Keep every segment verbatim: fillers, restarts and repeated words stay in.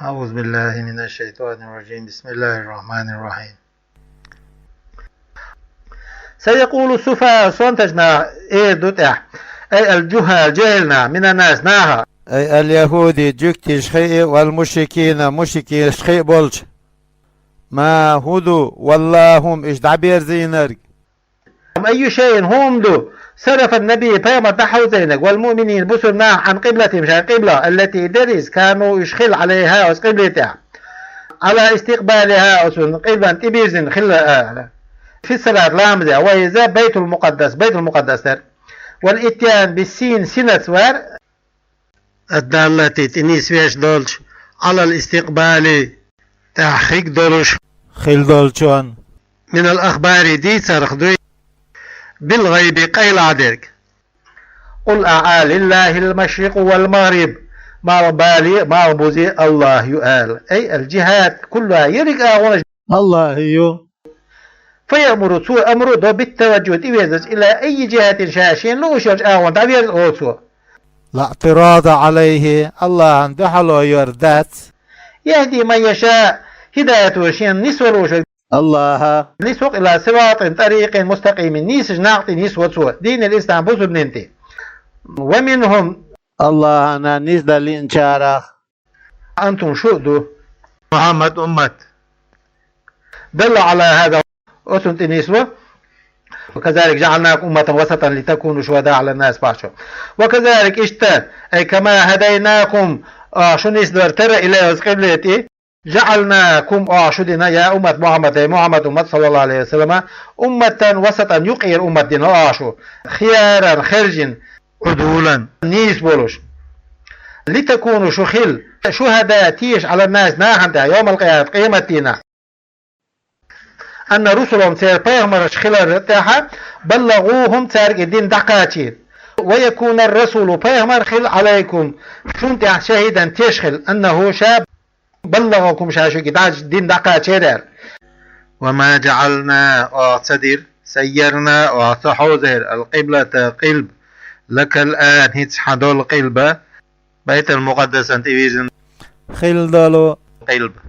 أعوذ بالله من الشيطان الرجيم. بسم الله الرحمن الرحيم. سيقول السفهاء, сонтача наха эр ду тӀехь, أي الجهال, жехӀил наха, من الناس, нахах, أي اليهود, жуьгташхий, والمشركين, мушрикашхий болча, ما هدوا ولاهم, уьш дӀаберзийнарг, أي شيء, хӀума ду, صرف النبي, пайхамар дӀахьовзийнарг, والمؤمنين, бусалба нах, عن قبلتهم, шайн къибла, التي, дерриг, كانوا, уьш хилла, عليها, оцу къибле тӀехь, على استقبالها, оцу къиблан тӀебирзина хилла, а, في الصلاة, ламазе, وهي البيت المقدس, Байтул-Мукъаддас дара, والإتيان بالسين, синаца вар, الدالة, тӀе нисвеш долча, على الاستقبال, тӀехь хиг долуш, хила долчунна, من الأخبار, дийцарх дуй, بالغيب, къайлаха дерг. قل, аьлла, لله المشرق والمغرب, малхбале, малхбузе АллахӀ ю, аьлла. أي الجهات كلها, ерриг агӀонаш АллахӀан ю. فيأمر, цо амру до, بالتوجه, тӀеверзарца, إلى أي جهة شاء, шена лууш йолчу агӀонна дӀаверза оцо. لا اعتراض عليه, АллахӀан дуьхьало йор дац. يهدي من يشاء, хӀидаят до шена нисвала лууш верг АллахӀа. Нисво, إلى صراط, طريق مستقيم, нийсачу накъа тӀе нисво цо, دين الإسلام, бусалба дин тӀе. ومنهم, АллахӀана нисдан лиъначарах, أنتم, шу а ду, محمد, уммат, دل على هذا, оцунна тӀе нисво. وكذلك جعلناكم أمة وسطا لتكونوا شهداء على الناس, бохучо. وكذلك, иштта, أي كما هديناكم, а, шу нисдора тера, إليه, оцу къибле тӀе, جعلناكم, а, шу дина, يا أمة محمد, أي Мухьаммад уммат, صلى الله عليه وسلم, أمة وسطا, юкъера уммат дина, а, шу, خيارا, хержина, عدولا, нийса болуш, لتكونوا, шу хила, شهداء, теша, على الناس, нахана тӀехь, يوم القيامة, къематдийнахь. أن رسلهم, церан пайхамарш хиларна тӀехь, بلغوهم, цаьрга и дин дӀакхачийна. ويكون الرسول, пайхамар хила, عليكم, шуна тӀехь, شهيدا, теша хила, أنه, ша, بلغكم, ша шуьга дӀа-, дин дӀакхачийра аьлла. وما جعلنا, оха ца дира, سيرنا, оха ца хьовзийра, القبلة, къилба, لك الآن, хӀинца хьан долу къилба, Байтал-Мукъаддасана тӀевирзина хила долу къилба.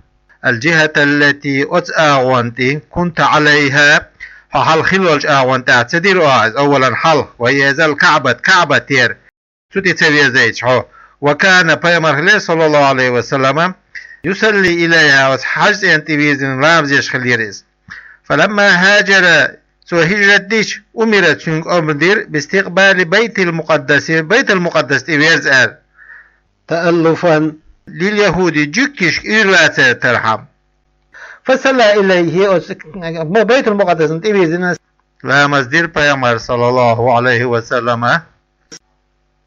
الجهة التي, оцу агӀонна тӀе, كنت عليها, хьо хьалха хилла волчу агӀонна тӀехь ца дира оха иза, أولا, хьалха, وهي الكعبة, КаӀба яра, цу тӀе ца вирзийча хьо. وكان, пайхамар хилира, صلى الله عليه وسلم, يصلي إليها, оцу хьаьжцӀенна тӀевирзина ламаз деш хилира иза. فلما هاجر, цо хӀижрат дича, أمر, цуьнга омра дира, باستقبال بيت المقدس, Байтал-Мукъаддас тӀе верза аьлла. تألفا لليهود, жуьгташка уьйр-вацар тархьама. فصلى إليه, оцу Байтал-Мукъаддасана тӀевирзина ламаз дира пайхамар, صلى الله عليه وسلم,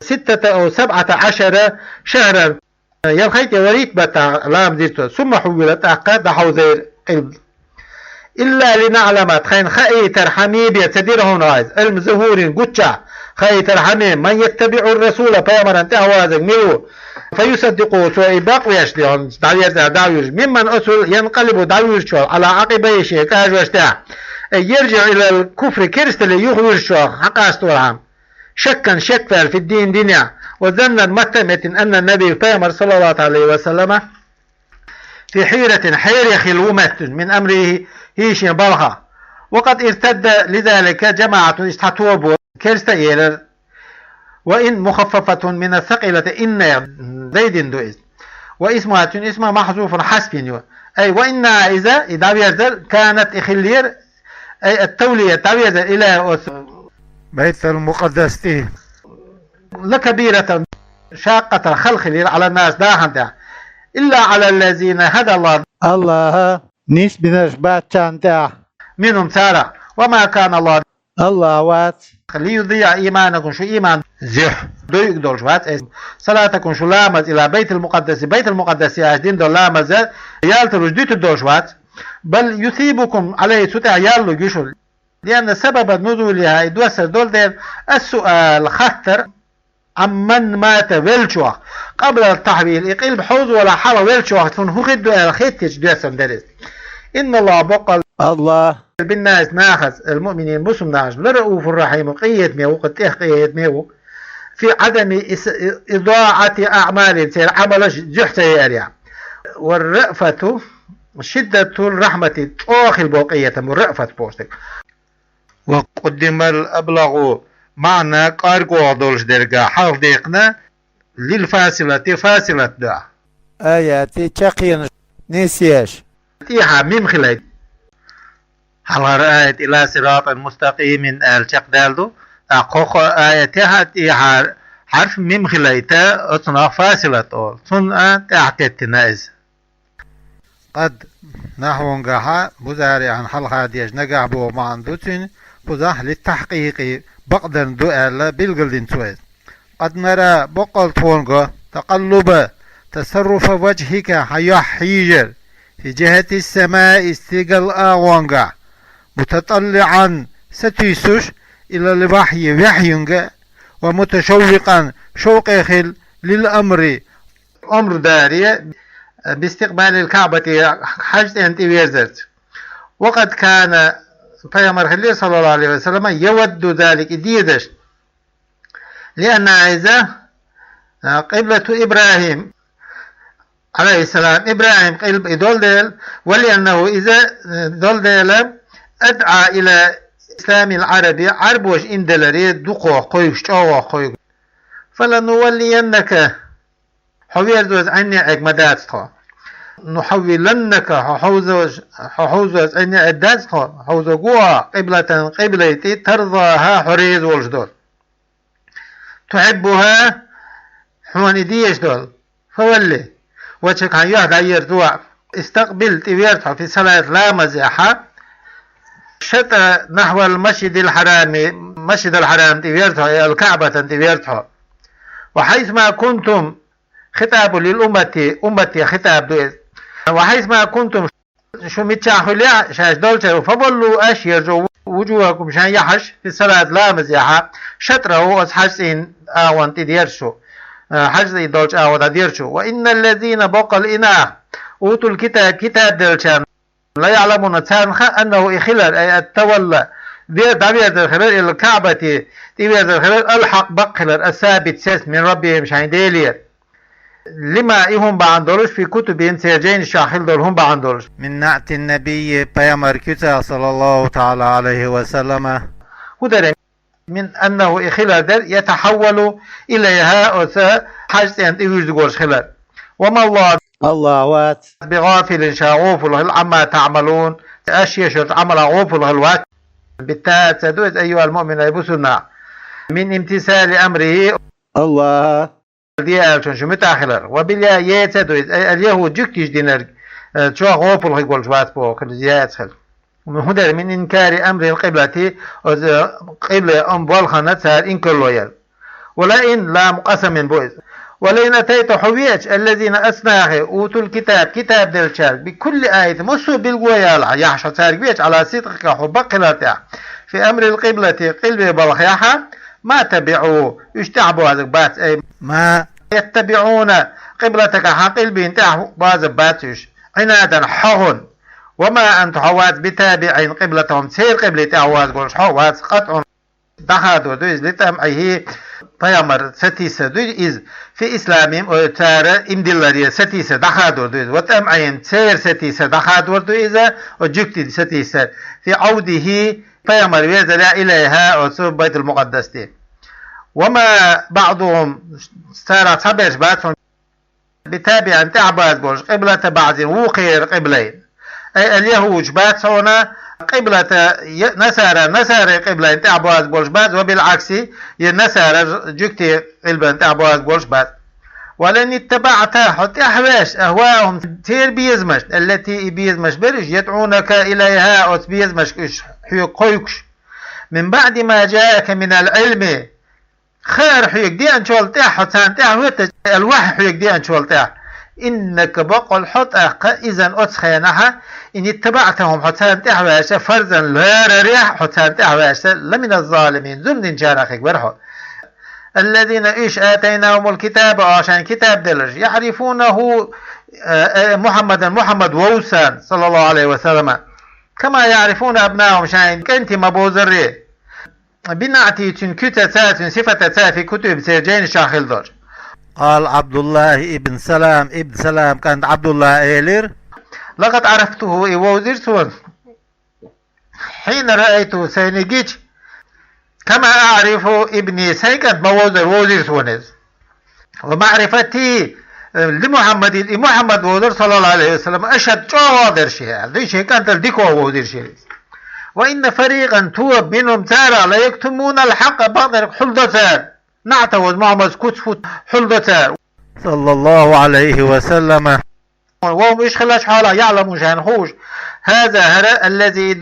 ستة أو سبعة عشر شهرا, ялхайтта я ворхӀитта баттахь ламаз дира цо, ثم حول, тӀаккха дӀахьовзийра къилба. إلا لنعلم, тхайна хаийтархьама бен ца дира хьуна иза, علم ظهور, гуччахь хаийтархьама, من يتبع الرسول, пайхамарна тӀаьхьавазарг мила ву, فيصدقه, цо и бакъвеш лехьа, дӀаверза дӀавуьжу, ممن, оцул, ينقلب, дӀавуьжучул, على عقبيه, шен кӀажошна тӀехь, أي يرجع إلى الكفر, керсталле юхавуьжучул, хьакъасторхьама. شكا, шек ваьлла, في الدين, динехь, وظنا, маттам а эцна, أن النبي, пайхамар, صلى الله عليه وسلم, في حيرة, хьере хилла ву моьттуш, من أمره, хӀинца шен балхах. وقد ارتد لذلك جماعة, иштта цхьа тоба керста а елира. وإن مخففة من الثقيلة, إن, زيد ду иза. واسمها, цуьнан исма, محذوف, хьазф йина ю. أي وإنها, иза, и дӀаверзар, كانت, и хиллера, أي التولية, дӀавезар, إلى, оцу Байтал-Мукъаддас тӀе, لكبيرة, شاقة, хала хилира, على الناس, нахана тӀехь, إلا على الذين هدى الله, АллахӀа нисбинарш бацчарна тӀехь, منهم, царах, وما كان الله, АллахӀ вац, ليضيع إيمانكم, шун иман зуьхь дойуьйтуш долуш вац, أي صلاتكم, шун ламаз, إلى بيت المقدس, Байтал-Мукъаддасе аша дина долу ламаз ялталуш дуьтур долуш вац, بل يثيبكم عليه, цу тӀехь ял луьйш ю шуна. لأن سبب نزولها, и доссар долу дела, السؤال, хаттар, عمن مات, веллачух, قبل التحويل, и къилба хьовзавалахь хьалха веллачух, цунна хӀун хир ду аьлла хеттачу доьссина дара иза. إن الله, боккъал АллахӀ, بالناس, нахаца, المؤمنين, бусалба нахаца, لرءوف رحيم, къинхетаме ву, кху тӀех къинхетаме ву, في عدم إس-, إضاعة أعمالهم, церан Ӏамалаш зуьхь ца яарехь. والرأفة شدة الرحمة, чӀоагӀа хила бокъиятам, раафат бохуш дерг. وقدم الأبلغ, маьӀна кӀаргвогӀу долуш дерга хьалха дехкина, للفاصلة, фасилат дуьхьа. Аят чекхйенаш, нисъеш. ТӀехьа мим хилайта. Хьалхара аят إلى صراط مستقيم аьлла чекхдаьлла ду, тӀаккха кхо аятехьа тӀехьа хьарф мим хилайта, оцунах фасилат олу. Цунна тӀаьхьа теттина иза. قد, нахьвунгахьа, музариӀан хьалха деза нагахь боху маьӀна ду цуьнан, кхузахь للتحقيق, бакъдерг ду аьлла билгалдина цо иза. قد نرى, боккъал тхуна го, تقلب, تصرف وجهك, хьан юьхь хьийжар, في جهة السماء, стигал агӀонгахь, متطلعا, сатуьйсуш, إلى الوحي, вахьйунга, ومتشوقا, шовкъе хилла, للأمر, омра даре, باستقبال الكعبة, Хьаьж-цӀен тӀеверзарца. وقد كان, пайхамар хилира, صلى الله عليه وسلم, يود ذلك, и дезаш. لأنها, иза, а, قبلة إبراهيم, عليه السلام, ИбрахӀим къилба и долу дела, ولأنه, иза, а, долу дела, أدعى إلى إسلام العرب, Ӏарбоша иман даларе дукхох кхойгуш, чӀогӀох кхойгуш. فلنولينك, хьо верзо иза Ӏинне Ӏег ма дац тхо. نحولنك, хьо хьовзо, хьо хьовзо иза Ӏинне Ӏег дац тхо, хьовзо гуо, قبلة, къибле тӀе, ترضاها, хьо реза волуш долу. تحبها, хьуна и дезаш долу. فول وجهك, хьан юьхь дӀаерзо. استقبل, тӀеверза хьо, في الصلاة, ламазехьа. شطر, نحو المسجد الحرام, Масжидал Хьарам тӀеверза хьо, الكعبة тӀеверза хьо. وحيثما كنتم, خطاب للأمة, уммате хитаб ду иза. وحيثما كنتم, шу миччахь хуьлехь, шаьш долчуьра, فولوا, аша ерзо, وجوهكم, шайн яхьаш, في الصلاة, ламазехьа, شطره, оцу Хьаьж-цӀен агӀон тӀе дерза шу, а, Хьаьж-цӀен долчу агӀо дӀадерза шу. وإن الذين, боккъал и нах, أوتوا الكتاب, китаб деллачарна, ليعلمون, царна хаьа, أنه, и хилар, أي التولي, ве-, дӀаверзар хилар, إلى الكعبة, тӀеверзар хилар, الحق, бакъ хилар, الثابت, сес, من ربهم, шайн Делера. لما, и хӀума бахьана долуш, في كتبهم, церан жайнашкахь хилла долу хӀума бахьана долуш. من نعت النبي, пайхамаран куьцах, صلى الله تعالى عليه وسلم. ХӀун дара, من أنه, и хилар дара, يتحول إليها, оцу Хьаьж-цӀенна тӀевуьжзиг волуш хилар. وما الله, АллахӀ вац, بغافل, ша гӀопал хилла, عما تعملون, аша еш йолчу Ӏамалах гӀопал хилла вац. بالتاء, ца ду иза, أيها المؤمنون, ай бусулба нах. من امتثال أمره, АллахӀа де аьллачунна шу муьтӀахь хилар. وبالياء, е ца ду иза, أي اليهود, жуьгтиша динарг, э, чохь гӀопал хиг волуш вац боху, хила яц хила. ХӀун дара, من إنكار أمر القبلة, оцу къибле омра болхана цара инкарло яр. ولئن, لام قسم бу иза. ولئن أتيت, хьо веача, الذين, оцу нахе, أوتوا الكتاب, китаб деллачаьрга, بكل آية, массо а билгало ялахь, яхьаш хьо цаьрга веача, على صدقك, хьо бакъ хилар тӀехь, في أمر القبلة, къибле балхехьа, ما تبعوا, уьш тӀаьхьабоьззиг бац, أي ما يتبعون قبلتك, хьан къилбина тӀаьхьабоьззиг бац уьш, عنادا, хьагӀун. وما أنت, хьо вац, بتابع قبلتهم, церан къибле тӀаьхьабоьззиг волуш хьо а вац, قطع, дӀахадор ду иза, لطمعه, пайхамар сатийсар ду иза, في إسلامهم, о, цара иман дилларе сатийсар дӀахадор ду иза, وطمعهم, церан сатийсар дӀахадор ду иза, о, жуьгтийн сатийсар, في عوده, пайхамар везарехь, إليها, оцу Байтул-Мукъаддасте. وما بعضهم, царах цхьаберш бац хьуна, بتابع, тӀаьхьабоьззиг болуш, قبلة بعض, вукхеран къибле. أي اليهود, бац хьуна, قبلة, я, насара, насарийн къибле тӀаьхьабоьззиг болуш бац, وبالعكس, я насара, жуьгтийн къибле тӀаьхьабоьззиг болуш бац. ولئن اتبعت, хьо тӀаьхьавеш, أهواءهم, церан безамашна, التي, и безамаш бара уьш, يدعونك إليها, оцу безамашка уьш хьоьга кхойкхуш, من بعد ما جاءك من العلم, хаар хьоьга деанчул тӀаьхьа, хьо царна тӀаьхьа хӀоьттачу, الوحي, хьоьга деанчул тӀаьхьа. إنك, бакъволуш хьо тӀаккха, إذا, оцу хенахьа, إن اتبعتهم, хьо царна тӀаьхьаваьлча, فرضا, ларарехь, хьо царна тӀаьхьаваьлча, لمن الظالمين, зулам динчарах хиг вара хьо. الذين, уьш, آتيناهم الكتاب, оха шайна китаб делларш, يعرفونه, э, э, محمدا, Мухьаммад вовза царна, صلى الله عليه وسلم, كما يعرفون أبناءهم, шайн кӀентий ма-бовзарре. بنعته, цуьнан куьцаца, цуьнан сифатаца, في كتبهم, церан жайнашкахь хилла долчу. قال عبد الله بن سلام, ибн Салам кӀант ӀабдуллахӀа элира: لقد عرفته, и вовзира сона, حين رأيته, сайна гича, كما أعرف ابني, сайн кӀант ма вовзара вовзира сона иза. ومعرفتي لمحمد, и Мухьаммад вовзар, صلى الله عليه وسلم, أشد, чӀоагӀа дара шен аьлла. Дуй, шен кӀантал дика вовзира шен иза. وإن فريقا, тоба, منهم, царах, ليكتمون الحق, бакъдерг хьулдо цара. НаӀта ваза Мухьаммад куц фут хьулдо цара. صلى الله عليه وسلم. وهم, уьш хилача хьолахь, يعلمون, шайна хууш. هذا, хӀара, الذي,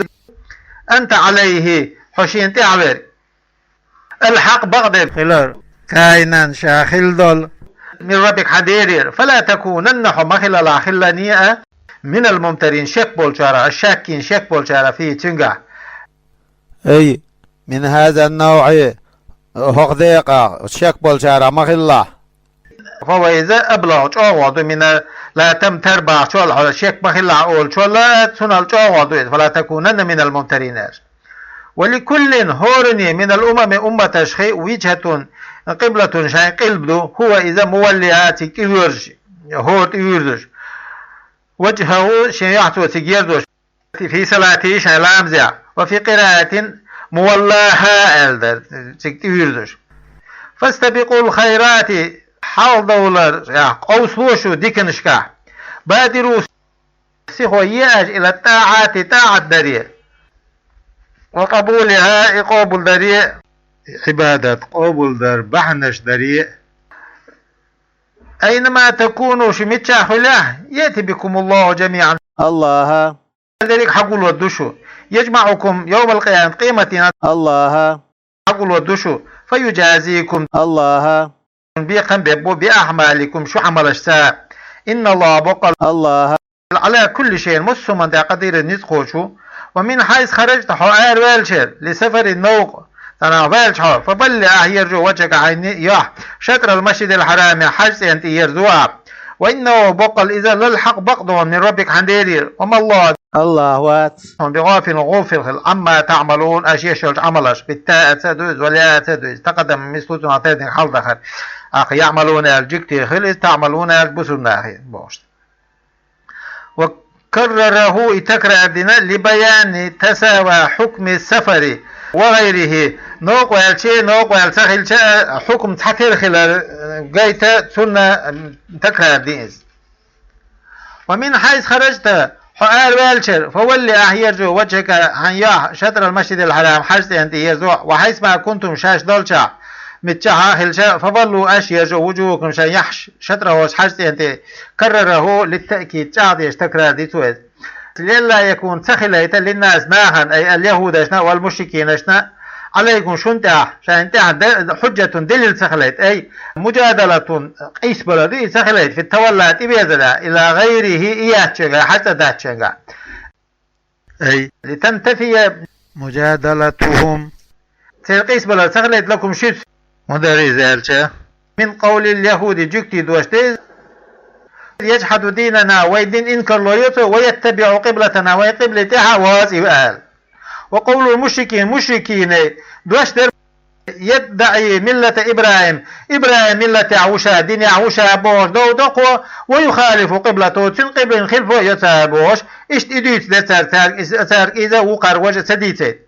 أنت عليه, хьо шена тӀехь верг, الحق, бакъдерг хилар, كائنا, ша хилла долу, من ربك, хьан Делера. فلا تكونن, хьо ма хилалахь, хилане а, من الممترين, шек болчарах, الشاكين, шек болчарах, فيه, цуьнгахь. أي من هذا النوع, хӀокху декъах шек болчарах ма хилалахь. فهو, иза, أبلغ, чӀоагӀо ду, من لا تمتر бохучул, хьо шек ма хилалахь олучул, цунал чӀоагӀо ду иза, فلا تكونن من الممترين аьлча. ولكل, хӀоранна, من الأمم, умматашха, وجهة, قبلة, шайн къилба ду, هو, иза, موليها, цига тӀевоьрзуш, хӀора тӀевоьрзуш. وجهه, шен юьхь цо цига ерзош. في صلاته, шайн ламазехь. وفي قراءة موليها аьлла дара, цига тӀевоьрзуш. فاستبقوا الخيرات, хьалхадовлар, я, къовсало шу диканашкахь. بادروا, сихо е аша, إلى الطاعات, тӀаӀат даре. وقبولها, и къобалдаре. Ӏибадат къобалдар бахьанаш даре. أينما تكونوا, шу миччахь хуьлахь, يأت بكم الله جميعا. АллахӀа дерриг хьагулор ду шу. يجمعكم يوم القيامة, къематдийнахь АллахӀа хьагулор ду шу. فيجازيكم, АллахӀа бекхам беш бу, بأعمالكم, шун Ӏамалашца. إن الله, боккъал АллахӀа, على كل شيء, массо а хӀуманна тӀехь, قدير, ницкъ кхочуш ву. ومن حيث خرجت, хьо араваьллачара, لسفر, новкъа, цхьанхьа ваьлча хьо, فول, ахь ерзо, وجهك, хьайн юьхь, شطر المسجد الحرام, Хьаьж-цӀен тӀе ерзо ахь. وإنه, боккъал иза, للحق, бакъдолу, من ربك, хьан Делера. وما الله, АллахӀ вац, بغافل, гӀофал хилла, عما تعملون, аша еш йолчу Ӏамалех. بالتاء ца ду иза, والياء ца ду иза, تقدم, мисла цунах терниг хьалдахар. ТӀаккха يعملون аьлла жуьгти хилла иза, تعملون аьлла бусурнахи бохуш. وكرره, и такрар дина, لبيان تساوي حكم السفر وغيره, новкъа ваьлча, новкъа ваьлла ца хилча а, хьукм цхьатера хилар гайта, цунна такрар дина иза. ومن حيث خرجت, хьо араваьллачара, فول, ахь ерзо, وجهك, хьайн юьхь, شطر المسجد الحرام, Хьаьж-цӀен тӀе ерзо, وحيث ما كنتم, шаьш долчохь, миччахь а хилча, فولوا, аша ерзо, وجوهكم, шайн юьхь, شطره, Хьаьж-цӀен тӀе. كرره للتأكيد, чӀагӀдеш, такрар ди цо иза. لئلا يكون, ца хилийта, للناس, нахана, أي اليهود, والمشركين, عليكم, шун тӀехь, шайна тӀехь, حجة, далил ца хилийта, أي مجادلة, къийсабалар ду и ца хилийта, في التولي, тӀевезарехь, إلى غيره, и яьччуьнгахь, Хьаьж цӀа даьччуьнгахь. أي لتنتفي مجادلتهم, церан къийсабалар ца хилийта, لكم, шуьца. ХӀун дара иза аьлча, من قول اليهود, жуьгтийн дош ду иза. يجحد ديننا, вайн дин инкарло йо цо, ويتبع قبلتنا, вайн къибле тӀаьхьа вац и аьлла. وقول المشركين, мушрикийн дош дара, يدعي ملة إبراهيم, ИбрахӀим миллатехь ву ша, динехь ву ша бохуш дов до кхо, ويخالف قبلته, цуьнан къиблин хилфо а йо цара бохуш, иштта и дуьйцу де цара, цаьрга иза, цаьрга иза вукхара важа ца дийцийта.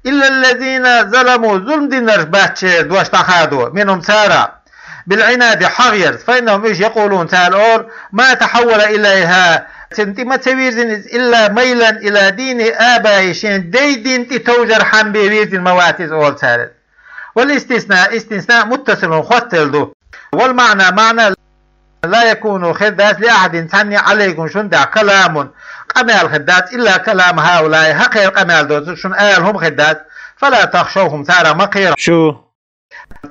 إلا الذين ظلموا, зулам динарш бац шера дош дӀахадо, منهم, царах, بالعناد, хьагӀ ярца, فإنهم, уьш, يقولون, цара олу, ما تحول إليها, цунна тӀе ма ца вирзина иза, إلا ميلا إلى دين آبائه, шен дайн дин тӀе товжар хьан бен вирзина ма вац иза, олу цара. والاستثناء, истисна, متصل, хоттаделла ду. والمعنى, маьӀна, لا يكون, хир дац, لأحد, цхьанне, عليكم, шун тӀехь, كلام, къамел хир дац, إلا كلام هؤلاء, хӀокхеран къамел доцург шуна ала хӀума хир дац. فلا تخشوهم, царах ма кхера шу.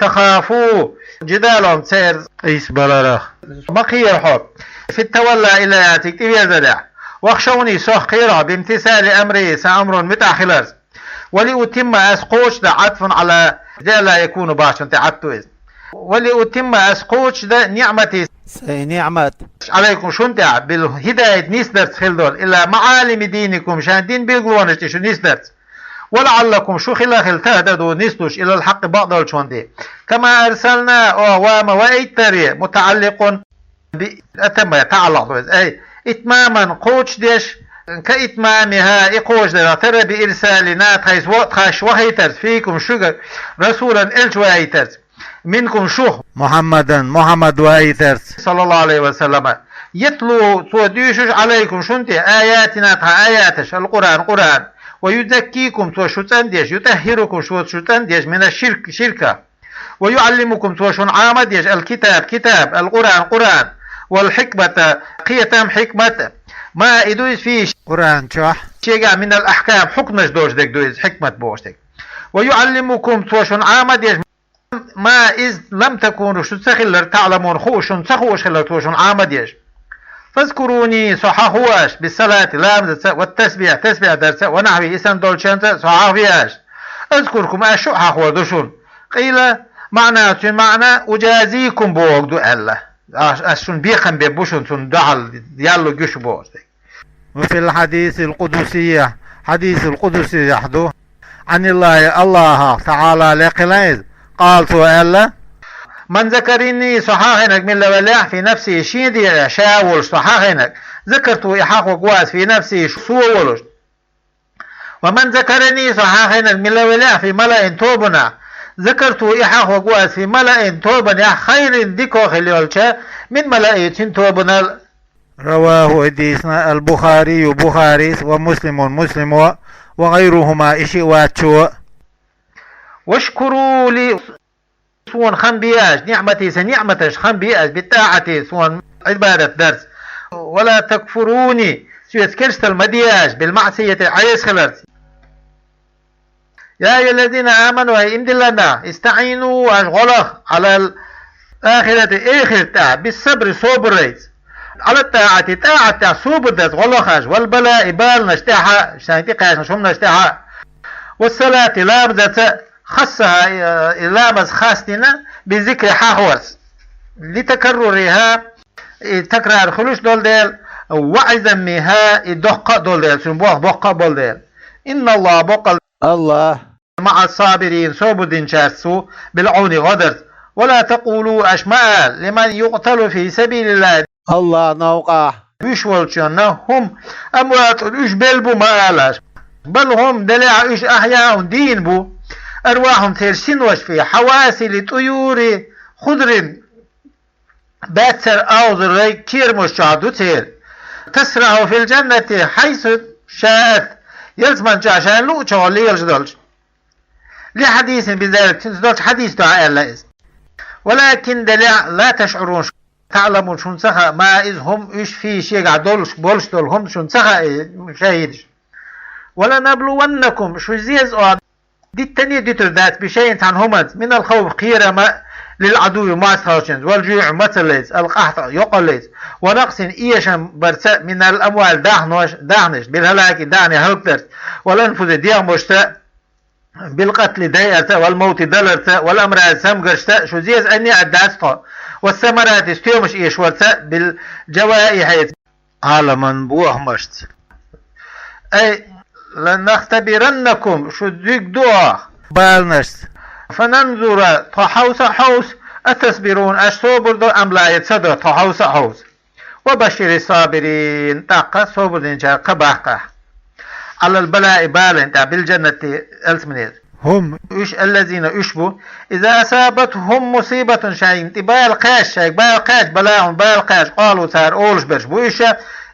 تخافوا جدالهم, церан къийсабаларах ма кхера хьо, في التولي إليها, цига тӀевезарехь. واخشوني, сох кхера хьо, بامتثال أمري, сан омрана муьтӀахь хиларца. ولأتم, ас кхочушдан, عطف على لئلا يكون бохучун тӀе Ӏатта ду иза. ولأتم, ас кхочушдан, نعمتي, сайн ниӀмат, عليكم, шун тӀехь, بالهداية, нисдарца хила долу, إلى معالم دينكم, шайн дин билгалонаш тӀе шу нисдарца. ولعلكم, шу хила хила, تهتدون, нислуш, إلى الحق, бакъдолчунна тӀа. كما أرسلنا, оаха ма ваийтаре, متعلق بأتم, таӀаллукъ ду иза. أي إتماما, кхочушдеш, كإتمامها, и кхочушдар, ترى بإرسالنا, тхайса ва-, тхоаш вахийтарца, فيكم, шуьга, رسولا, элча ваийтарца, منكم, шух, محمدا, Мухьаммад ваийтарца, صلى الله عليه وسلم, يتلو, цо дуьйцуш, عليكم, шун тӀа, آياتنا, тха аяташ, القرآن, Къуръан, ويزكيكم, цо шу цӀандеш, يطهركم, цо шу цӀандеш, من الشرك, ширка, ويعلمكم, цо шуна Ӏамадеш, الكتاب, китаб, القرآن, Къуръан, والحكمة, кхетам, хьикмат, ما, и ду иза, فيه, Къуръан чохь, шегахь, من الأحكام, хьукмаш долуш дерг ду иза, хьикмат бохуш дерг. ويعلمكم, цо шуна Ӏамадеш, ما, иза, لم تكونوا, шу ца хилларг, تعلمون, хууш, шуна ца хууш хилларг цо шуна Ӏамадеш. فاذكروني, со хьахо аша, بالصلاة, ламазаца, والتسبيح, тасбихь дарца, ونحوه, и санна долчунца со хьахаве аша. أذكركم, ас шу а хьахор ду шуна. قيل, маӀна, цуьнан маӀна, أجازيكم бохург ду аьлла. Ас, ас шуна бекхам беш бу шуна, цунна дуьхьал ял луьйш бохург. وفي الحديث القدسي, хьадисул къудсийехь ду, عن الله, АллахӀах, تعالى, лекха хилла иза, قال, цо аьлла: من ذكرني, со хьахийнарг милла велахь, في نفسه, шен дегӀе, ша волуш со хьахийнарг, ذكرته, и хьахорг ву ас, في نفسه, со волуш. ومن ذكرني, со хьахийнарг милла велахь, في ملأ, тобанахь, ذكرته, и хьахорг ву ас, في ملأ, тобанехь, خير, дика хилла йолча, من ملئه, цуьнан тобанал. رواه, и дийцина, البخاري, Бухарис, ومسلم, Муслимо, وغيرهما, и шиъ вацчо. واشكروا لي, суна хам бе аша, نعمتي, сан ниӀматаш хам бе аша, بالطاعة, суна Ӏибадат дарца. ولا تكفروني, соьца керстал ма де аша, بالمعصية, Ӏеса хиларца. يا أيها الذين آمنوا, хӀай иман диллина нах, استعينوا, аша гӀо лаха, على الآخرة, эхарта тӀехь, بالصبر, собарца, على الطاعة, тӀаӀат тӀехь собар дарца гӀо лаха аша, والبلاء, баланаш тӀехь, шайна тӀекхаьчначу хӀуманаш тӀехь, والصلاة, ламазаца, خصها, и ламаз хастийна, بالذكر, хьахорца, لتكررها, и такрар хуьлуш долу дела, وعظمها, и доккха а долу дела, цуьнан болх боккха а болу дела. إن الله, боккъал АллахӀ, مع الصابرين, собар динчаьрца ву, بالعون, гӀо дарца. ولا تقولوا, аша ма ала, لمن يقتل في سبيل الله, АллахӀан новкъахь вуьш волчунна, هم أموات, уьш белла бу, ма ала аша. بل هم, делахь уьш, أحياء, дийна бу, أرواحهم, церан синош, في حواصل الطيور, خضر, баьццара овзарийн керамаш чохь ду церан. تسرح في الجنة حيث شاءت, ялсамани чохь шайна луучохь лелаш долчу. لحديث بذلك, цуьнца долчу хьадисехь аьлла иза. ولكن, делахь, لا تشعرون, تعلمون, шуна ца хаьа, ما, иза, هم, уьш, فيه, шегахь долуш, болуш долу хӀума шуна ца хаьа, шахӀидаш. ولنبلونكم, шу зеза оха диттане а дитур дац, بشيء, цхьана хӀуманца, من الخوف, кхерама, للعدو, мостагӀчуьнца, والجوع, мацаллица, القحط, йокъаллица, ونقص, эшам барца, من الأموال, дахнош, дахнаш, بالهلاك, дахне хӀаллакдарца, والأنفس, дегӀмашца, بالقتل, дайарца, والموت, даларца, والأمراض, самгаршца, шу зеза анне а дац тхо, والثمرات, стоьмаш эшорца, بالجوائح, Ӏаламан бохамашца. أي لنختبرنكم, шу зуьйг ду оха, баланашца. فننظر, тхо хьовса а хьовса, أتصبرون, аша собар до, أم لا, я ца до, тхо хьовса а хьовса. وبشر الصابرين, тӀаккха собар динчарна кхаъ баккха. على البلاء, балана тӀехь, بالجنة, ялсаманеца. هم, уьш, الذين, уьш бу, إذا أصابتهم مصيبة, шайна тӀе бала кхаьчча, шайга бала кхаьчча, بلاء, бала кхаьчча, قالوا, цара олуш берш бу уьш: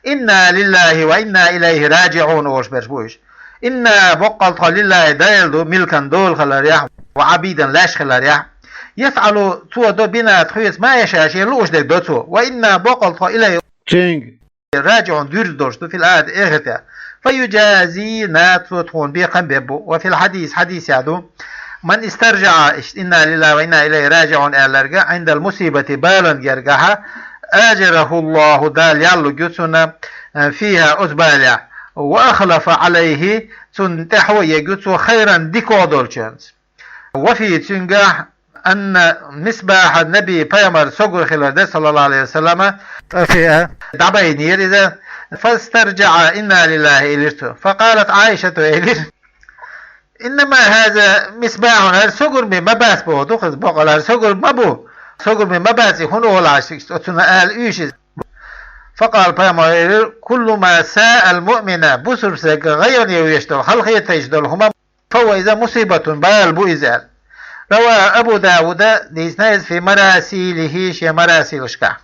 إنا لله وإنا إليه راجعون, олуш берш бу уьш. إنا, боккъал тхо, لله, Дела ду, ملكا, дола хиларехь, وعبيدا, леш хиларехь. يفعل, цо до, بنا, тхоьца, ما يشاء, шена лууш дерг до цо. وإنا, боккъал тхо, إليه, цуьнга, راجعون, дуьрзуш долуш ду, في الآخرة, эхартехь. فيجازينا, цо тхуна бекхам беш бу. وفي الحديث, хьадисехь ду: من استرجع, иштта إنا لله وإنا إليه راجعون аьлларг, عند المصيبة, баланна гергахь, آجره الله, Дала ял лур ю цунна, فيها, оцу балехь, وأخلف عليه, цунна тӀаьхьо а егу цо, خيرا, дика долчуьнца. وفيه, цуьнгахь, أن مصباح النبي, пайхамаран согар хилар дара, صلى الله عليه وسلم, طفئ, дӀабайнера иза, فاسترجع إنا لله, элира цо. فقالت عائشة, элира, إنما هذا مصباح, хӀара согурми ма бац боху ду хаза бокъала, хӀара согурми ма бу. Согурми ма бац и, хӀун олу Ӏаш, оцунна ала уьйш иза. فقال, пайхамар элира: كل ما ساء المؤمن, бусург стаг гӀайгӀане веш долу, халахеташ долу хӀума, فهو, иза, مصيبة, бала бу иза аьлла. رواه أبو داود, дийцина иза, في مراسيله, шен марасилашкахь.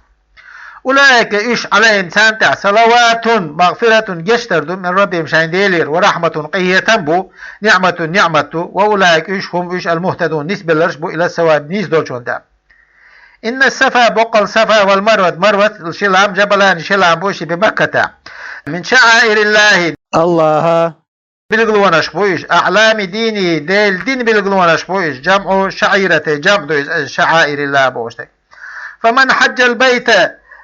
أولئك, уьш, عليهم, царна тӀехь, صلوات, مغفرة, гечдар ду, من ربهم, шайн Делера, ورحمة, къинхетам бу, نعمة, ниӀмат ду, وأولئك, уьш, هم, уьш, المهتدون, нисбелларш бу, إلى الصواب, нийса долчунна тӀехь. إن الصفا, боккъал Сафа, والمروة, Марват, ши лам, جبلان, ши лам бу, ши بمكة, من شعائر الله, Аллаха билгалонаш бу уьш, أعلام دينه, Делан динан билгалонаш бу уьш, جمع شعيرة, جمع ду иза, شعائر الله бохуш дерг. فمن حج البيت,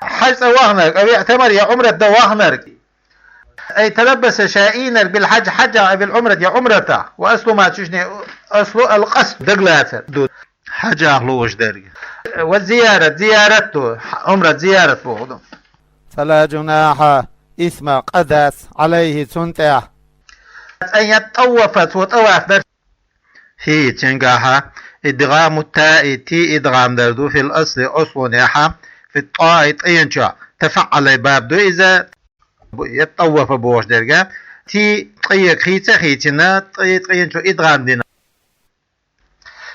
хьаьж цӀа вахнарг, أو اعتمر, я Ӏумрат дан вахнарг, أي تلبس, ша ийнарг, بالحج, хьаьжехь, أو بالعمرة, я Ӏумратехь, وأصل ما, цуьнан аслу, القصد, дагалацар ду. Хьаьжехь лууш дерг. والزيارة, зиярат ду, Ӏумрат, зиярат боху ду. فلا جناح, исма, къа дац, عليه, цунна тӀехь. أن يطوف, цо тӀаваф дар. فيه, цуьнгахьа, إدغام التاء, ти идгӀам дар ду, في الأصل, аслунехьа, في الطاء, тӀаьна чохь, تفعل баб ду иза, يطوف бохуш дерг, ти тӀе хийца а хийцина, тӀе, тӀаьна чу идгӀам дина.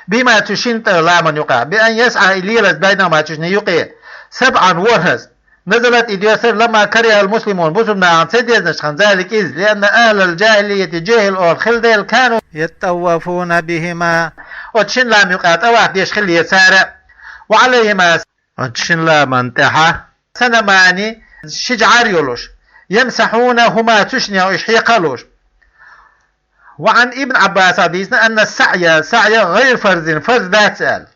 بهما, цу шина тӀе ламан юкъахь, بأن يسعى, и лелаза, بينهما, цу шинна юкъе, سبعا, ворхӀаза. نزلت, и доьссира, لما كره المسلمون, бусург нахана ца дезначхьана, ذلك, иза, لأن أهل الجاهلية, жехӀил охӀла хилла дела, كانوا يطوفون بهما, оцу шина ламан юкъахь тӀаваф деш хиллера цара. وعليهما, оцу шина ламан тӀехьа, صنمان, ши жӀар йолуш, يمسحونهما, цу шиннех уьш хьекха а луш. وعن ابن عباس, дийцина, أن السعي, سعي, غير فرض, фарз дац аьлла.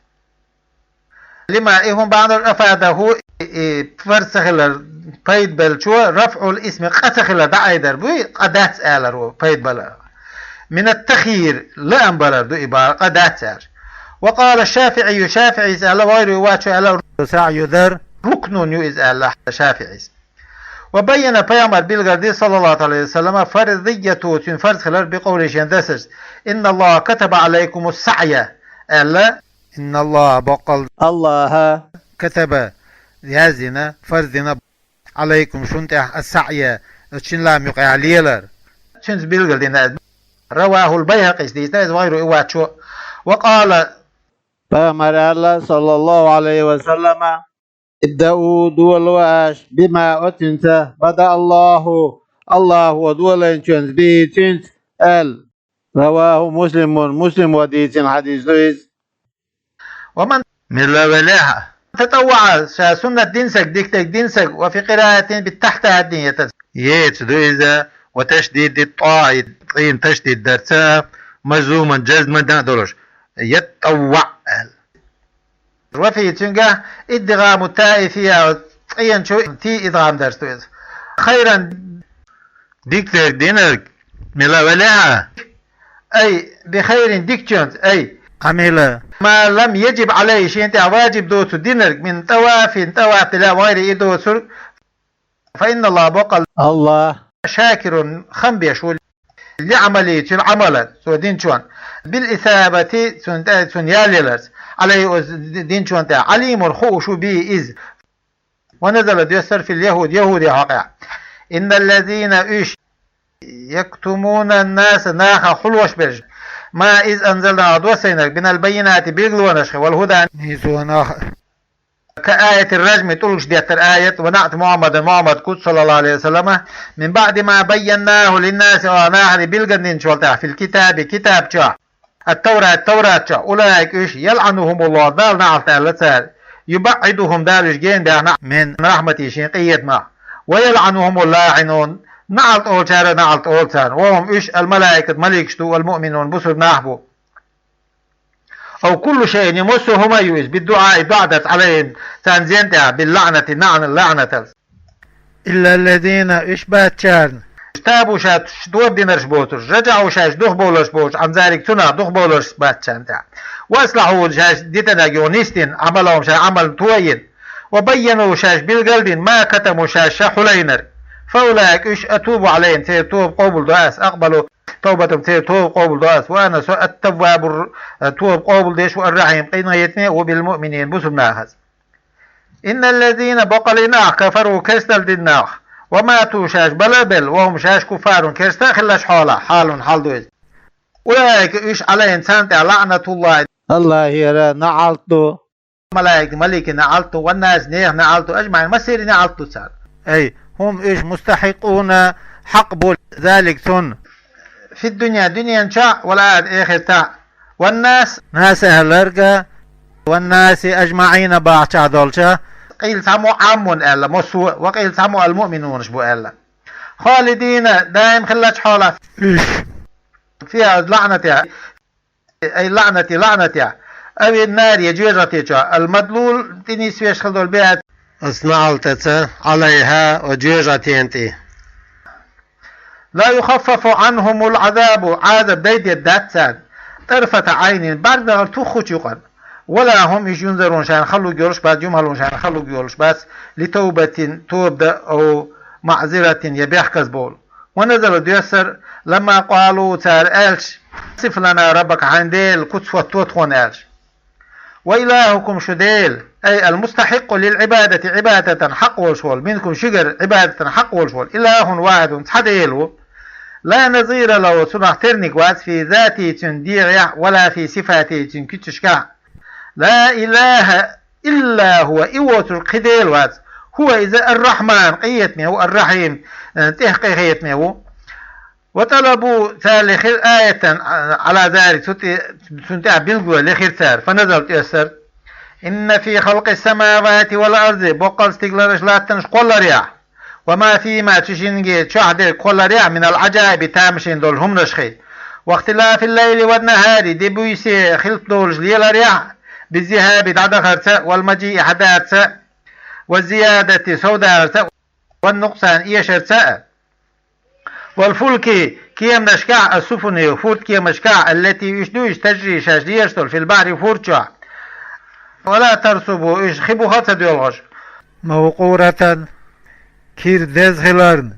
لما, и хӀун бахьанаш, أفاده, и, и фарз ца хилар пайда беллачо, رفع الاسم, къа ца хилар дӀаайдар буй, къа дац алар ву, пайда бала. من التخيير, лаам балар ду и бахьана, къа дац аьлча. وقال الشافعي, ШафиӀис аьлла, وغيره, и вачо аьлла, السعي, дар, ركن ю иза аьлла ШафиӀис. وبين, пайхамар билгалдира, صلى الله عليه وسلم, فرضيته, цуьнан фарз хилар, بقوله, шен дерсашца, إن الله كتب عليكم السعي, аьлла. إن الله, боккъал Аллаха, كتب, яздина, фарз дина, عليكم, шуна тӀехь, السعي, оцу шина ламан юкъахь лелар. Цуьнца билгалдина иза. رواه البيهقي, дийцина иза, وغيره, и вачо. وقال, пайхамара аьлла, صلى الله عليه وسلم, ابدؤوا, доло аша, بما, оцуьнца, بدأ الله, Аллахо долийначуьнца, به, цуьнца, аьлла. رواه مسلم, Муслимо дийцина хьадис ду иза. ومن, мила велехьа, تطوع, ша суннат дина саг, дика дерг дина саг, وفي قراءة بالتحتها, дин ятас, еца ду иза, وتشديد الطاء, тӀе ташдид дарца, مجزوما, жазма дан а долуш, يتطوع аьлла. وفيه, цуьнгахь, إدغام التاء فيها, тӀе чу ти идгӀам дарца ду иза. خيرا, дика дерг динарг, мила велехьа, أي بخير, дикачуьнца, أي, عمل, ما لم يجب عليه, шена тӀехь ваджиб доцург динарг, من طواف, тӀаваф дела, وغيره, и доцург, فإن الله, боккъал Аллах, شاكر, хам беш ву, لعمله, цуьнан Ӏамалан, цо динчун, بالإثابة, цунна тӀе, цунна ял яларца, عليه, оцу динчун тӀехь, عليم, хууш ву, به, иза. ونزل, доьссира, في اليهود, яхӀудийн хьокъехь. إن الذين, уьш, يكتمون الناس, нахах хьулош берш, ما, иза, أنزلنا, ахь доссийнарг, من البينات, билгалонашха, والهدى, нийсонах, كآية الرجم, тӀулгаш деттар аят, ونعت محمد, Мухьаммад куц, صلى الله عليه وسلم, من بعد ما بيناه للناس, ахь нахана билгалдинчул тӀаьхьа, في الكتاب, китаб чохь, التوراة, Таврат чохь, أولئك, уьш, يلعنهم الله, Дала наӀалт аьлла цара, يبعدهم, Дала уьш генабехна, من رحمته, шен къинхетамах, ويلعنهم اللاعنون, наӀалт олучара наӀалт олу царна, وهم, уьш, الملائكة, маликаш ду, والمؤمنون, бусург нах бу. أو كل شيء يمسهم, ю иза, بالدعاء, доӀа дарца, عليهم, царна зен тӀехь, باللعنة, наӀна, лаӀнатал. إلا الذين, уьш бацарна, تابوا, шаьш тоба динарш боцурш, رجعوا, шаьш духбовларш боцурш, عن ذلك, цунах духбовларш бацарна тӀехь, وأصلحوا, шаьш дитинарг юха нисдина, عملهم, шайн Ӏамал тоийна, وبينوا, шаьш билгалдина, ما كتموا, шаьш ша хьулайнарг, فأولئك, уьш, أتوب عليهم, церан тоба къобалдо ас, أقبل, توبتهم церан тоба къобалдо Ас, وأنا со التواب, тоба къобалдеш а, الرحيم, къинхетаме а, بالمؤمنين, бусалба нахаца. إن الذين, боккъала а нах, كفروا, керстал дина нах, وماتوا, шаьш бала а белла, وهم, шаьш, كفار, керста а хилча хьалха, حال, хьал ду иза. أولئك, уьш, عليهم, царна тӀехь, لعنة الله, АллахӀера наӀалт ду, الملائكة, маликийн наӀалт ду, والناس, нехан наӀалт ду, أجمعين, массеран наӀалт ду царна. أي هم, уьш, مستحقون, хьакъ бу, ذلك, цунна, في الدنيا, дуьнен чохь, والآخرة, эхартахь, والناس, нас аьлларг а, والناس أجمعين бахча долча, قيل цхьаммо عام аьлла, массо а, وقيل цхьаммо المؤمنون бу аьлла. خالدين, даим хилча хьалха, уьш, فيها, لعنة, أي لعنة, лаӀнатехь, أو النار, я жоьжахати чохь, المدلول, тӀенисвеш хила долу, بها, оцу наӀалтаца, عليها, оцу жоьжахатина тӀе. لا يخفف عنهم العذاب, Ӏазап дайдийр дац царна, طرفة عين, бӀаьрганегӀар туххучу юкъана, ولا هم, уьш, ينظرون, шайна хала луьйш йолуш бац, жимахваллин шайна хала луьйш йолуш бац, لتوبة, тоба дан, أو معذرة, я бехказбовла. ونزل, доьссира, لما قالوا, цара аьлча, صف لنا ربك, хьайн Дела куц хӀотто тхуна аьлча. وإلهكم, шун Дела, أي المستحق للعبادة, Ӏибадатана хьакъ волуш волу, منكم, шуьгара Ӏибадатана хьакъ волуш волу, إله واحد, цхьа Дела ву. لا نظير له, цунах терниг вац, في ذاته, цуьнан дегӀехь, ولا في صفاته, цуьнан куьцашкахь. لا إله إلا هو, и воцург кхин Дела вац. هو, иза, الرحمن, къинхетаме ву, الرحيم, тӀех къинхетаме ву. وطلبوا, цара лехира, آية على ذلك, цу тӀе, цунна тӀехь билгало лехира цара, فنزل, тӀоьссира. إن في خلق السماوات والأرض, боккъал стигаларш, латтанаш кхолларехь, وما فيهما, цу шинна чохь дерг кхолларехь, من العجائب, тамашийна долу хӀуманашхий, واختلاف الليل والنهار, де-буьйса хилта долуш леларехь, بالذهاب, дӀадахарца, والمجيء, хьадарца, والزيادة, совдаларца, والنقصان, эшарца а. والفلك, кеманашкахь, السفن, фурд-кеманашкахь, التي, уьш ду уьш, تجري, шаьш лелаш долу, في البحر, фурд чохь. ولا ترسب, уьш хи буха а ца доьлхуш. موقورة, кира деза хиларна.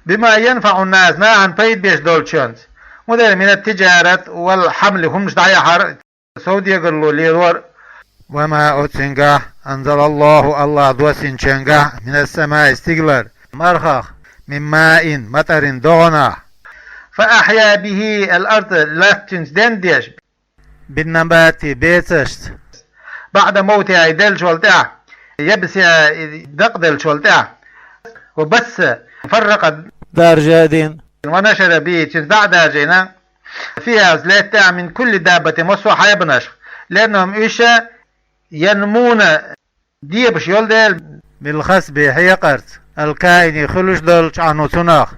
بما ينفع الناس, нахана пайда беш долчуьнца. ХӀун дара, من التجارة والحمل, хӀуманаш дӀаяхьар, совдегарло лелор. وما, оцуьнгахь, أنزل الله, АллахӀа доссийначуьнгахь, من السماء, стигалара, мархах, من ماء, مطر, догӀанах. فأحيا به الأرض, латта цуьнца денна деш. بالنبات, бецашца. بعد موتها, и деллачул тӀаьхьа, يبسها, и дакъаделлачул тӀаьхьа. وبث, فرق, даржа дина. ونشر به, цуьнца дӀа а даржийна, فيها, оцу лаьтта тӀехь, من كل دابة, массо а хьайбанашка, لأنهم, уьш, ينمون, дебаш йолу дела, بالكسب, хьекъарца, الكائن, хуьлуш долчу, عنه, цунах,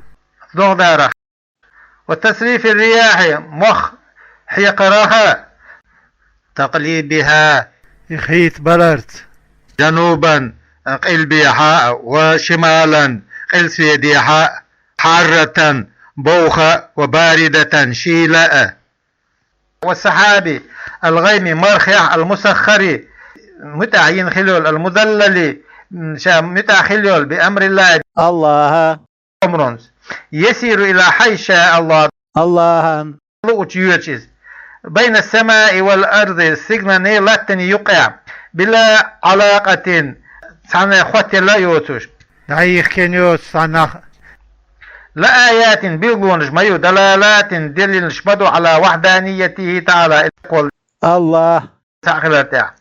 догӀанах. وتصريف الرياح, мох хьекхарах а, تقليبها, и хийцабаларца, جنوبا, къилбехьа а, وشمالا, къилсамедехьа а, حارة, бовха а, وباردة, шийла а. والسحاب الغيم, мархех, المسخر, муьтӀахь йина хила йолу, المذلل, ша муьтӀахь хила йолу, بأمر الله, АллахӀан, омронца, يسير إلى حيث شاء الله, АллахӀан, луучу йоьдуш иза, بين السماء والأرض, стигаланний, латтанний юккъехь, بلا علاقة, цхьаннах хоттаелла а йоцуш. ДӀайихкина йоцу цхьаннах. لآيات, билгалонаш ма ю, دلالات, делилаш ма ду, على وحدانيته تعالى, АллахӀ цхьаъ хилар тӀехь.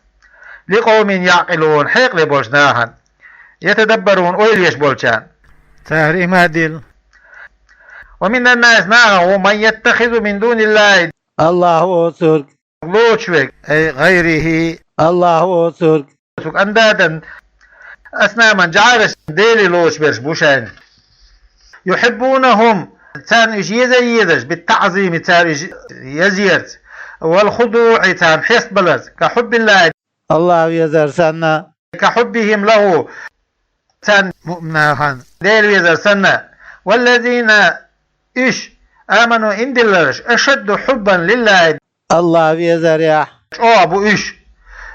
لقوم يعقلون, хьекъале болчу нахана. يتدبرون, ойла еш болчарна. Цара и ма дилла. ومن الناس, нахах ву, من يتخذ من دون الله, АллахӀ воцург лоцуш верг, أي غيره, АллахӀ воцург, أندادا, أصناما, жӀараш, делий лоцуш берш бу шайна. يحبونهم, царна уьш еза а езаш, بالتعظيم, цара уьш езъярца, والخضوع, царна хестабаларца, كحب الله, АллахӀ везар санна, كحبهم له, царна, муъмин нахана, Дела везар санна. والذين, уьш, آمنوا, иман дилларш, أشد حبا لله, АллахӀ везарехь, чӀогӀа бу уьш,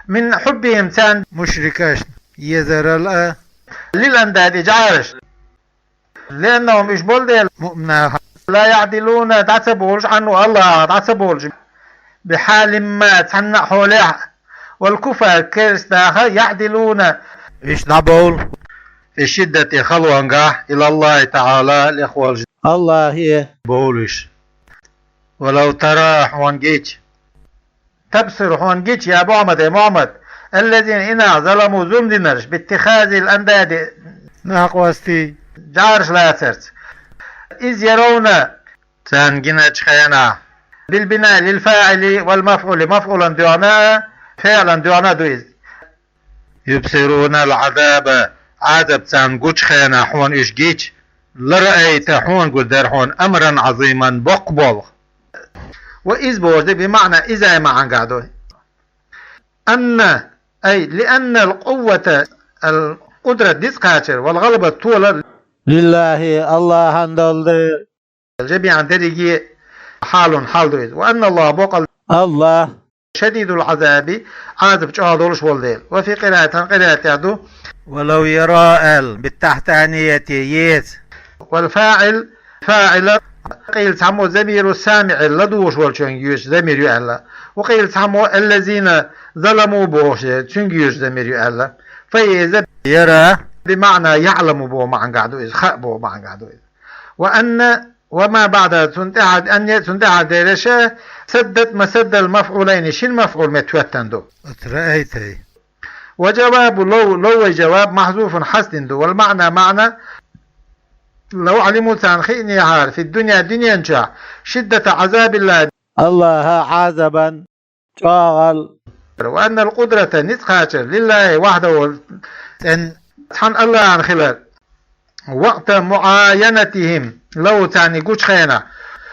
من حبهم, царна, мушрикашна езарал а, للأنداد, жӀараш. لأنهم, уьш болу дела, муъмин нахана, لا يعدلون, дӀа ца бовлуш, عنه, АллахӀах дӀа ца бовлуш, بحال ما, цхьанна а хьолехь, والكفار, керста даха, يعدلون, уьш дӀабовлу, في الشدة, халонгахь, إلى الله تعالى, лехволчу АллахӀе бовлуш. ولو ترى, хьуна гича, تبصر, хьуна гича, يا محمد, эй Мухьаммад, الذين, и нах, ظلموا, зулам динарш, باتخاذ الأنداد, накъостий, жӀараш лацарца, إذ يرون, царна гиначу хенахь, بالبناء للفاعل والمفعول, мафӀулан доьгӀна а, фиӀлан доьгӀна а ду иза. يبصرون العذاب, Ӏазап царна гучу хенахь хьуна уьш гича, لرأيت, хьуна гур дара хьуна, أمرا عظيما, боккха болх. وإذ бохург بمعنى إذا маьӀнехь ду. أن, أي لأن القوة, القدرة, ницкъ кхачар, والغلبة, толар, لله, АллахӀан долу дела. جميعا, дерриге, حال, хьал ду иза. وأن الله, боккъал АллахӀ, شديد العذاب, Ӏазап чӀогӀа долуш волу дела. وفي قراءة, цхьана къираатехь ду, ولو يرى, аьлла, بالتحتانية, еза. والفاعل, фаӀил, قيل, цхьаммо, ضمير السامع, ладугӀуш волчуьнга йоьшу замир ю аьлла. وقيل, цхьаммо, الذين ظلموا бохуш, цуьнга йоьшу замир ю аьлла. فهي, иза, يرى بمعنى يعلم боху маьӀнехь ду иза, хаьа боху маьӀнехь ду иза. وأن, وما بعدها, цунна тӀаьхьа, أن, цунна тӀаьхьа дераш, سدت مسد المفعولين, шина мафӀул метта хӀоьттина ду. رأيت. وجواب لو, لو вай жаваб, محذوف, хьаздина ду, والمعنى, маьӀна, لو علموا, царна хиънехьара, في الدنيا, дуьнен чохь, شدة عذاب الله, АллахӀан Ӏазапан чӀогӀал. وأن القدرة, ницкъ кхачар, لله وحده, цӀен, цхьана АллахӀан хилар. وقت معاينتهم له, царна гучу хенахь.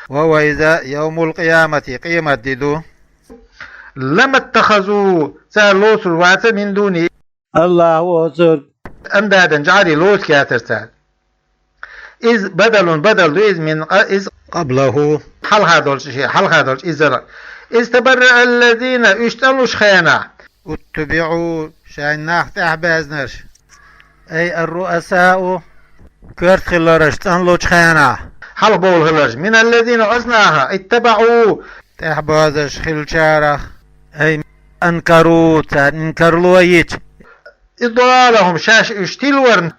وهو, иза, يوم القيامة, къемат де ду. لما اتخذوا, цара лоцур вац, من دونه, АллахӀ воцург, أندادا, жӀарий лоцу кхетар цара. إذ بدل, бадал ду иза, من, إذ قبله, хьалха долчу, шен хьалха долчу иза. إذ تبرأ الذين, уьш цӀанлуш хенахь. اتبعوا, шайн нах тӀаьхьабаьзнарш. أي الرؤساء, коьрта хилларш цӀанлучу хенахь. Хьалха бовла хилларш. من الذين, оцу нахах, اتبعوا, тӀаьхьабозуш хиллачарах. أي أنكروا, цара инкарло йича. إضلالهم, шаьш уьш тилварна.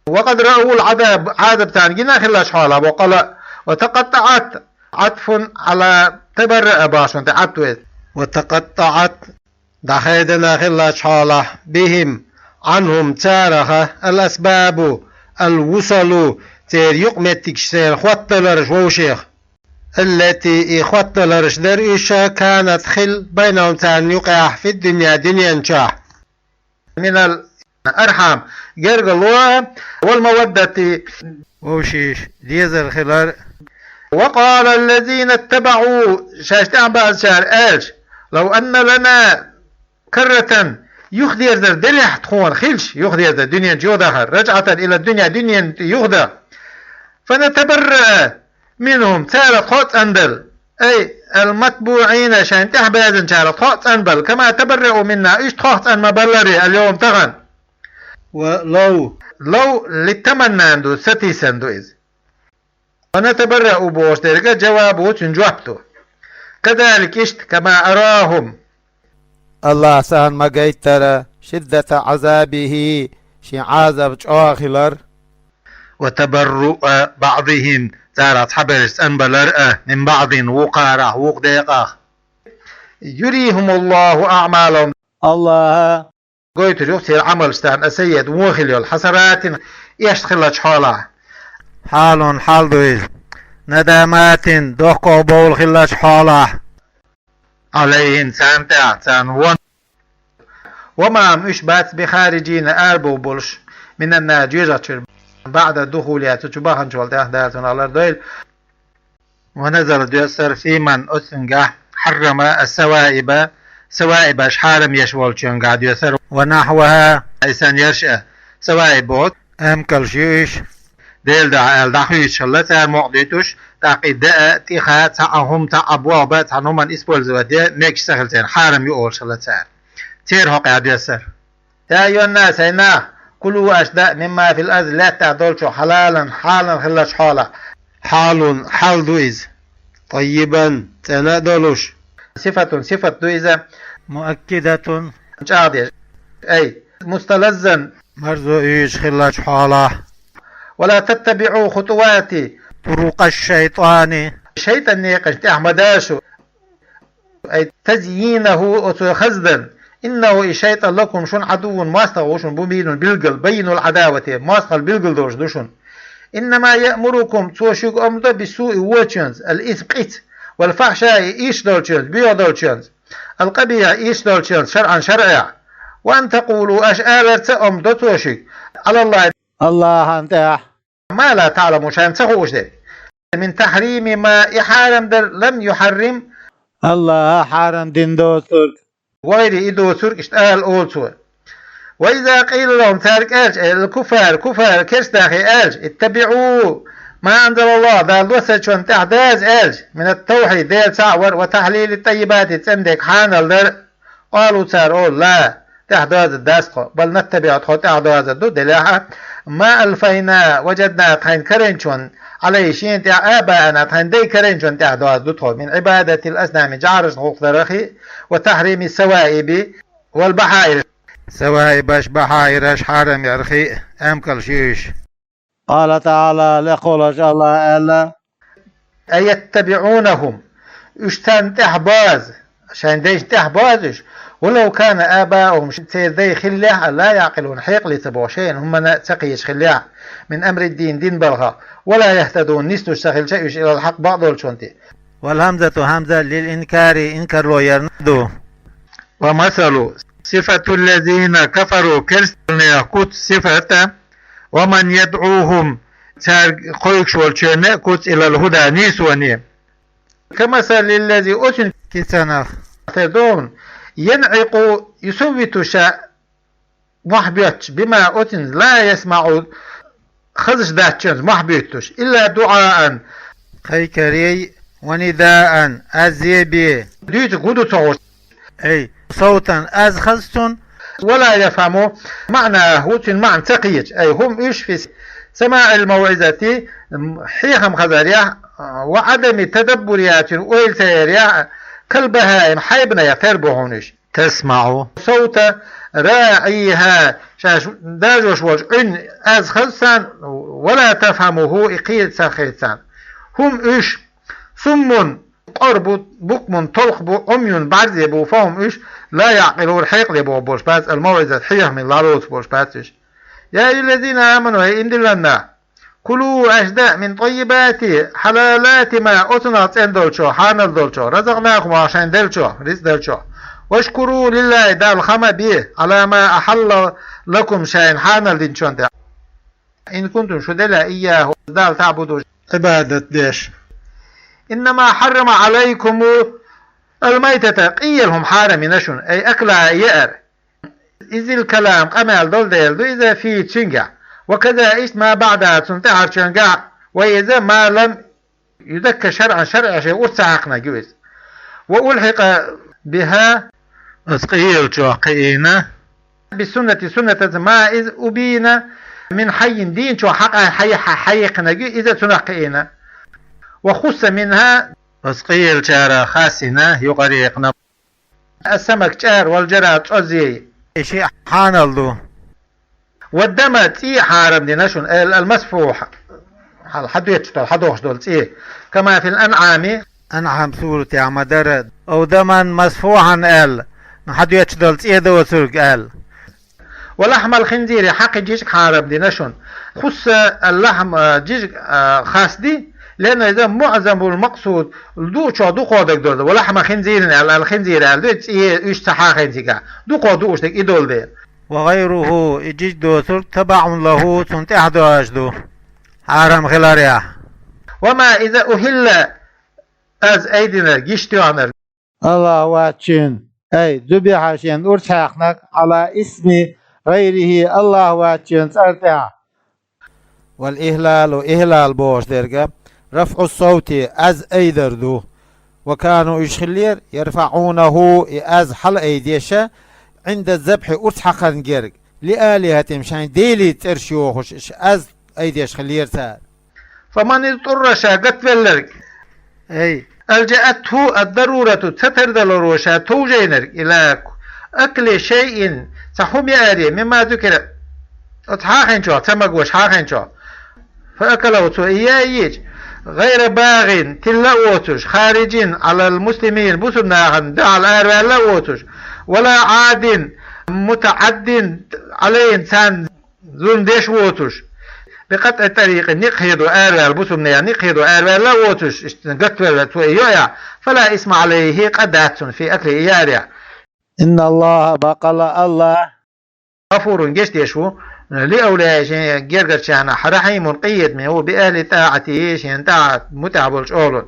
وقد رأوا العذاب, Ӏазап царна гина хиллачу хьолахь, боккъала, وتقطعت, عطف على تبرأ башунна тӀе Ӏатт веза. وتقطعت, дӀахайдина хиллачу хьолахь, بهم, عنهم, цараха, الأسباب, الوصل, церан юкъаметтигаш, церан хотталарш вовшех. التي, и хотталарш дара уьш, كانت, хилла, بينهم, царна юкъехь, في الدنيا, дуьнен чохь. من الأرحام, гергарло, والمودة, вовшийн дезар хилар. وقال الذين اتبعوا, шаьш тӀаьхьабаьзначара аьлча, لو أن لنا كرة, юхадерзар делахь тхуна хилча, юхадерзар, дуьнен чу юхадахар, رجعة إلى الدنيا, дуьнен юхадан. فنتبرأ منهم, царах тхо а цӀандала. أي المتبوعين, шайна тӀаьхьабаьзначарах тхо а цӀанбала. كما تبرؤوا منا, уьш тхох цӀан ма баллара, اليوم, тахана. ولو, لو للتمني ду, сатийсана ду иза. ونتبرأ бохуш дерг а жаваб ву, цуьнан жоп ду. كذلك, иштта, كما أراهم, АллахӀа царна ма гайттара, شدة عذابه, шен Ӏазап чӀогӀа хилар. وتبرؤ بعضهم, царах цхьаберш цӀанбалар а, من بعض, вукхарах, вукху декъах. يريهم الله أعمالهم, АллахӀа гойтур ю церан Ӏамалш царна, السيئات, вон хилла йолу, حسرات, эшна хиллачу хьолахь. حال, хьал ду иза. ندامات, доккха бовла хиллачу хьолахь. عليهم, царна тӀехь, царна вон. وما هم, уьш бац, بخارجين, арабовла болуш, من النار, жоьжахатичуьра, بعد دخولها, цу чу баханчул тӀаьхьа, Дала цунах лардойла. ونزل, доьссар, في من, оцуьнгахь, حرم السوائب, саваибаш хьарам еш волчуьнгахь доьссар, ونحوها, айсан ерш а, саваиб боху, эмкалш ю уьш. Дела дӀа аьлла, дӀахуьйсуш хилла цара, мукъа дуьтуш, тӀаккха и даа, тӀиха, цхьаъ хӀума, цхьаъ болх бан, цхьана хӀуманна использовать де мегаш ца хилла церан, хьарам ю олуш хилла цара. Церан хьокъехь доьссар. يا أيها الناس, хӀай нах, كلوا, аша даа, مما في الأرض, лаьттахь долчух, حلالا, хьалал хиллачу хьолахь. حال, хьал ду иза. طيبا, цӀена а долуш. صفة, сифат ду иза. مؤكدة, чӀагӀдеш. أي مستلزا, марзо уьйжуш хиллачу хьолахь. ولا تتبعوا خطوات, طرق الشيطان, шайтӀан некъаш тӀехь ма да шу. أي تزيينه, оцо хаздан. إنه, и шайтӀан, لكم, шуна, عدو, мостагӀа ву шуна, مبين, билггал, بين العداوة, мостагӀалла билггал долуш ду шуна. إنما يأمركم, цо шуьга омра до, بالسوء, вочуьнца, الإثم, къица, والفحشاء, ийрча долчуьнца, боьха долчуьнца, القبيح, ийрча долчуьнца, شرعا, шарӀехь. وأن تقولوا, аша аларца омра до цо шуьга, على الله, АллахӀан тӀехь, ما لا تعلمون, шайна ца хууш дерг. من تحريم ما, и хьарам дар, لم يحرم, АллахӀа хьарам дина доцург. وغيره, и доцург, иштта ала олу цо. وإذا قيل لهم, цаьрга аьлча, أي الكفار, куфар, керста нахе аьлча, اتبعوا ما أنزل الله, Дала доссарчунна тӀехь даза аьлча, من التوحيد, Дела цхьаъ вар, وتحليل الطيبات, цӀена дерг хьанал дар, قالوا, цара олу, لا, тӀехь доза дац тхо, بل نتبع, тхо тӀехь доза ду, делахь а, ما ألفينا, وجدنا, тхайна карийначунна, عليه, шена тӀехь, آباءنا, тхайн дай карийначунна тӀехь доза ду тхо, من عبادة الأصنام, жӀарашна гӀуллакхдарах а, وتحريم السوائب والبحائر, саваибаш, бахьаираш хьарам ярах а, эмкалш ю уьш. قال تعالى, лекха волуш АллахӀа аьлла: أيتبعونهم, уьш царна тӀехь бозу, шайн дайшна тӀехь бозу уьш, ولو كان آباؤهم, церан дай хиллехь а, لا يعقلون, хьекъале ца богӀу, шайна хӀуманна а ца кхеташ хиллехь а, من أمر الدين, дин балхах, ولا يهتدون, нислуш ца хилча а уьш, إلى الحق, бакъдолчунна тӀе. والهمزة, хӀамза, للإنكار, инкар лоярна ду. ومثل, صفة الذين كفروا, керстанех куц, сифат, ومن يدعوهم, цаьрга кхойкуш волчеран а куц, إلى الهدى, нийсоне. كمثل الذي, оцуьнан кицанах, тера догӀун, ينعق, يسوت, ша мохь боьттуш, بما, оцуьнца, لا يسمع, хазаш дац цуьнца мохь буьттуш, إلا دعاء, кхайкаре, ونداء, аз е бе. Дуьйцург хӀун ду ца хууш? أي صوتا, аз хаза цунна. ولا يفهم معناه, цуьнан маьӀна ца кхеташ. أي هم уьш في سماع الموعظة, хьехам хазарехь, وعدم تدبرها, цуьнан ойла ца ярехь, كالبهائم, хьайбанех тера бу хьуна уьш. تسمع صوت راعيها, шаьш дажош волчу Ӏуьнан аз хаза царна, ولا تفهمه, и кхета ца хета царна. هم уьш صم, къора бу, بكم, толхо бу, عمي, бӀарзе бу, فهم уьш, لا يعقلون, хьекъале богӀуш болуш бац, الموعظة, хьехамна лароца болуш бац уьш. يا أيها الذين آمنوا, хӀей, иман диллина нах, كلوا, аша даа, من طيبات, حلالات ما, оцунах цӀена долчух, хьанал долчух, رزقناكم, оха шайна деллачух, рицкъ деллачух. واشكروا لله, Далла хама бе, على ما أحل لكم, шайна хьанал динчунна тӀехь. إن كنتم, шу делахь, إياه, Далла, تعبدون, Ӏибадат деш. إنما حرم عليكم الميتة, къиел хӀума хьарам йина шуна, أي أكلها, яар. إذ الكلام, къамел долу дела ду иза, فيه, цуьнгахь. وكذا, иштта, ما بعدها, цунна тӀаьхьарчуьнгахь, وهي иза, ما لم يذك شرعا, шарӀехь шен урс ца хьаькхнарг ю иза. وألحق بها, оцу къиелчух кхиийна, بالسنة, суннатаца, ما, иза, أبين من حي, дийначух хьакъ-, хьай-, хьа-, хьаькхнарг ю, иза цунах кхиийна. وخص منها, оцу къиелчарах хасйина, юкъара екхна. السمك, чӀара, والجراد, цӀоззий. И шиъ хьанал ду. والدم, цӀий хьарам дина шуна, ال-, المسفوح, хьал хьадоьттуш долу, хьадохуш долу цӀий. كما في الأنعام, Анъам суратехь ма дара, أو دما مسفوحا аьлла, хьадоьттуш долу цӀий доцург аьлла. ولحم الخنزير, хьакхин жижиг хьарам дина шуна. خص اللحم, а, жижиг, а, хасди, لأن иза معظم المقصود, дуучух дукхох дерг долу. ولحم خنزير аьлла, الخنزير аьлла ду, цӀий уьш ца хьахийна цигахь. Дукхох дууш дерг и долу дела. وغيره, и жижиг доцург, تبع له, цунна тӀаьхьадозуш ду, хьарам хиларехь. وما, иза, أهل, аз айдинарг, йиш тоьхнарг. АллахӀ воцчунна, أي ذبح, шена урс хьаькхнарг, على اسم غيره, АллахӀ воцчунна цӀарна тӀехь. والإهلال, ихлал бохуш дерг, رفع الصوت, аз айдар ду. وكانوا, уьш хиллера, يرفعونه, и аз хьалаайдеш, عند الذبح, урс хьакхарна герга, لآلهتهم, шайн делан цӀераш йохуш, уьш аз айдеш хиллера цара. فمن اضطر ша гатвелларг, ай, ألجأته الضرورة ца тардаларо ша товжайнарг, إلى أكل شيء цхьа хӀума яаре, مما ذكر оцу хьахийнчохь, ца магош хьахийнчохь, فأكله цо и яа йича, غير باغ тилла а воцуш, خارج على المسلمين бусулба нахана дуьхьал араваьлла а воцуш, ولا عاد متعد عليهم царна зулам деш а воцуш, بقطع الطريق некъ хедо араваьлла, бусулба нехан некъ хедо араваьлла а воцуш, иштта гатвелла цо и йоахь, فلا إثم عليه къа дац цунна في أكله и яарехь. إن الله бакъ Аллах غفور гечдеш ву, لأوليائه шен гергарчарна, رحيم къинхетаме ву, بأهل طاعته шен тӀаӀат мутӀахь болчу оьгӀазлонна.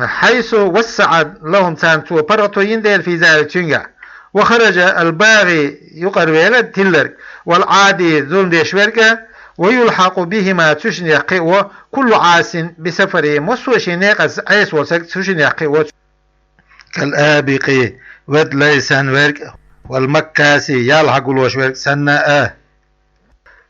حيث وسع لهم царна цо паргӀато йина дела في ذلك цуьнгахь. وخرج الباغي юкъара вела тилларг, والعادي зулам деш верг а, ويلحق بهما цу шинех кхиаво, كل عاص بسفره массо а шен некъаца Ӏеса волу стаг цу шинех кхиаво, كالآبق вед лай санна верг а, والمكاس ял хьагулош верг санна а.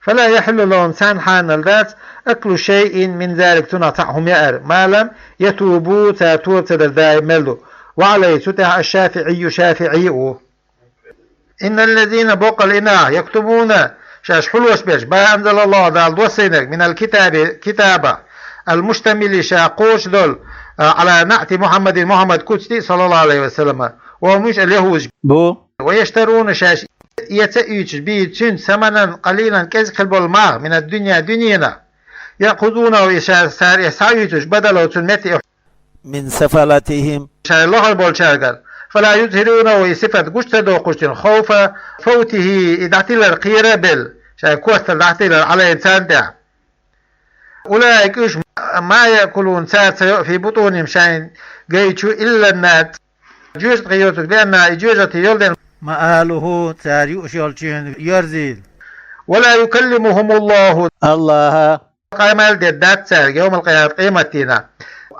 فلا يحل لهم царна хьанал дац أكل شيء من ذلك цунах цхьаъ хӀума яар, ما لم يتوبوا цара тоба ца дар даим мел ду. وعليه цу тӀехь الشافعي шафиӀий а ву. إن الذين боккъал и нах يكتمون шаьш хьулош берш ما أنزل الله Дала доссийнарг من الكتاب китабах المشتمل ша кхочуш долу على نعت محمد Мухьаммадан куц тӀе صلى الله عليه وسلم وهم уьш اليهود бу. ويشترون шаьш эца а оьцуш به цуьнца ثمنا قليلا кӀезиг хила болу мах من الدنيا дуьненах. يأخذونه и ша цара и схьаоьцуш بدله цунна метте من سفلتهم шайн лохара болчаьргара. فلا يظهرونه и сифат гучу ца доккхуш цуьнан خوف فوته и дӀатилар кхера а белла, шайн костал дӀатилар عليهم царна тӀехь. أولئك уьш ما يأكلون цара ца йо في بطونهم шайн гай чу إلا النار жоьжахати йоцург لأنها и жоьжахати йолу дела مآله цара юуш йолчуьнга йоьрзийла. ولا يكلمهم الله Аллаха къамел дер дац цаьрга يوم القيامة къематдийнахь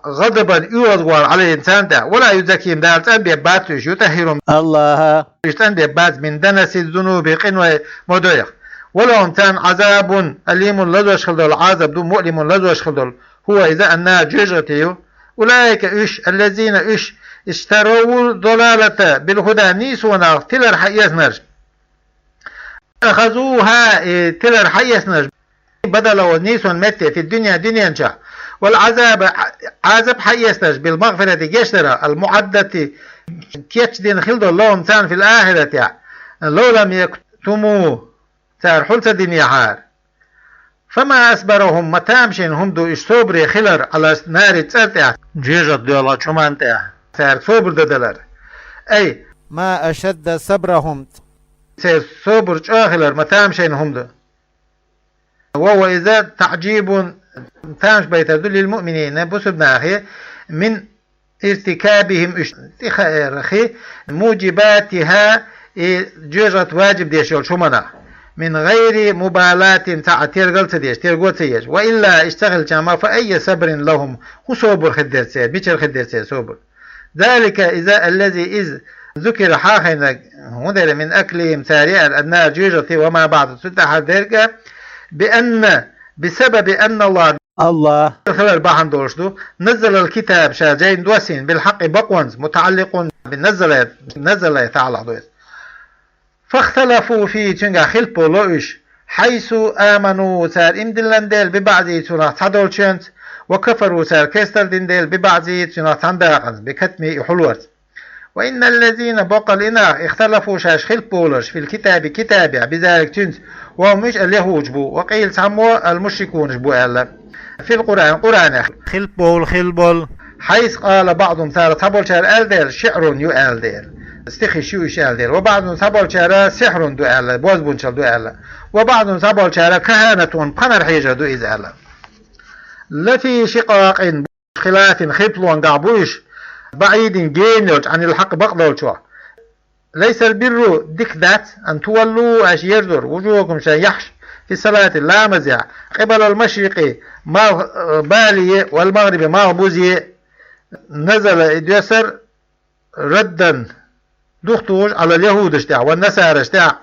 غضبا оьгӀазвахана عليهم царна тӀехь ولا يزكيهم Дала цӀанбе бац уьш يطهرهم Аллаха уьш цӀанбе бац من دنس الذنوب къинойн модойх. ولهم царна عذاب أليم лазош хила долу Ӏазап ду مؤلم лазош хила долу هو иза النار жоьжахати ю. أولئك уьш الذين уьш اشتروا الضلالة بالهدى нийсонах тилар хьаэцнарш أخذوها и тилар хьаэцнарш بدله нийсонан метте في الدنيا дуьнен чохь والعذاب Ӏазап хьаэцнарш بالمغفرة гечдарах المعدة кечдина хила долу لهم царна في الآخرة لو لم يكتموا цара хьул ца динехьара. فما أصبرهم ма тамашийна хӀума ду уьш собаре хилар على النار цӀера тӀехь жоьжахати доьлхучу хӀуманна тӀехь цара собар дан далар. أي ما أشد صبرهم церан собар чӀогӀа хилар ма тамашийна хӀума ду. وهو иза تعجيب тамаш байтар ду للمؤمنين бусулба нахе من ارتكابهم уьш тӀехаэрхи موجباتها и жоьжахати важиб деш йолчу хӀуманах من غير مبالاة цхьа а тергал ца деш, терго ца еш. وإلا уьш ца хилча ма فأي صبر لهم хӀун собар хир дара церан, мичара хир дара церан собар. ذلك иза الذي иза ذكر хьахийнарг хӀун дара من أكلهم цара яар النار жоьжахати وما بعد цу тӀаьхьара дерг а بأن بسبب أن الله Аллах хилар бахьана долуш ду نزل الكتاب ша жайна доссийна بالحق бакъонца متعلق بنزل نزل таӀаллакъ ду иза. فاختلفوا فيه цуьнгахь хилпа ло уьш حيث آمنوا цара иман диллина дела ببعضه цунах цхьадолчуьнца وكفروا цара кестар дина дела ببعضه цунах цхьана дакъанца بكتمه и хьулорца. وإن الذين боккъал и нах اختلفوا шаьш хилпа болуш في الكتاب китабехь بذلك цуьнца وهم уьш اليهود бу وقيل цхьаммо المشركون бу аьлла في القرآن Къуръанехь хилпа бовла хила болу حيث قال بعضهم царах цхьаболчара аьлла дела شعر ю аьлла дела, стихаш ю уьш аьлла дела وبعضهم цхьаболчара سحر ду аьлла, бозбунчалла ду аьлла وبعضهم цхьаболчара كهانة пхьанар хьежар ду иза аьлла. لفي شقاق خلاف хилпалонгахь бу уьш بعيد гена йолчу عن الحق бакъдолчух. ليس البر дика дац أن تولوا аша ерзор وجوهكم шайн яххьаш في الصلاة ламазехь قبل المشرق малх бале والمغرب малх бузе نزل и доьссар ردا духтухуш على اليهود тӀехь والنصارى тӀехь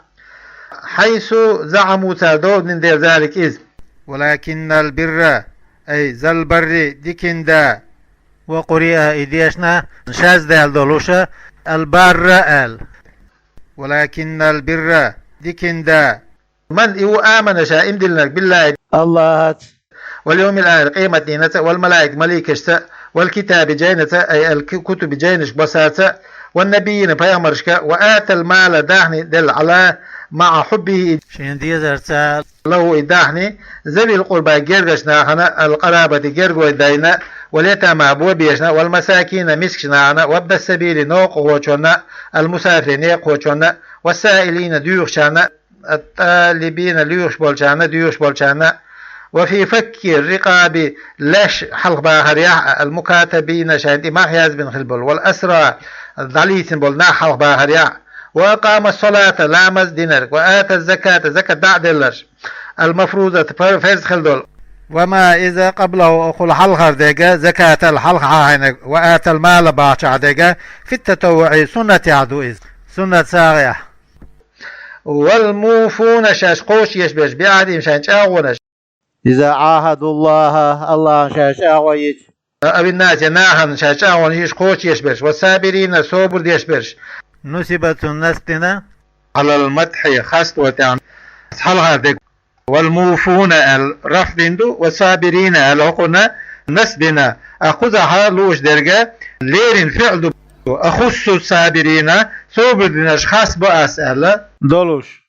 حيث زعموا цара довдина дела ذلك иза ولكن البر، أي ذا البر، дикан да. وقرئ، и дешна, шаьш даьлла долуша, البر аьлла. ولكن البر، дикан да. من, и ву, آمن, ша иман диллинарг, بالله, Аллахьаца, واليوم الآخر, къематдийнаца, والملائكة, маликашца, والكتاب, жайнаца, أي الكتب, жайнаш боссарца, والنبيين, пайхамарашка, وآتى المال, даьхни делла, على, مع حبه, шена дезарца, له, и даьхни, ذوي القربى, гергарча нахана, القرابة, гергой дайна, واليتامى, бо бешна, والمساكين, мискача нахана, وابن السبيل, новкъахочунна, المسافرين, некъахочунна, والسائلين, дуьйхучарна, الطالبين, лоьхуш болчарна, доьхуш болчарна, وفي فك الرقاب, лаьш хьалхабахарехь, المكاتبين, шайна тӀе мах яздина хилла болу, والأسرى, дӀалийцина болу нах хьалхабахарехь, وأقام الصلاة, ламаз динарг, وآتى الزكاة, закат дӀа а делларш, المفروضة, фар-, фарз хилла долу. وما, иза, قبله, окхул хьалхара дерг, закатал хьалха хьахийнарг, وآتى المال бахчахь дерг, في التطوع, суннатехь ду иза, суннат сагӀехь. والموفون, шаьш кхочушъеш берш, بعهدهم, шайн чӀагӀонаш. إذا عاهدوا الله, Аллахьна шаьш чӀагӀо йича. أو الناس, я нахана шаьш чӀагӀонаш йича кхочушъеш берш, والصابرين, собар деш берш. نصبت, насб дина. على المدح, хасто тӀехь, хьалхара дерг. والموفون аьлла рафӀ дина ду, والصابرين аьлла хӀокхунна насб дина. أخذها, лууш дерг, леррина фиӀл ду. أخص الصابرين, собар динарш хас бо ас аьлла. Долуш.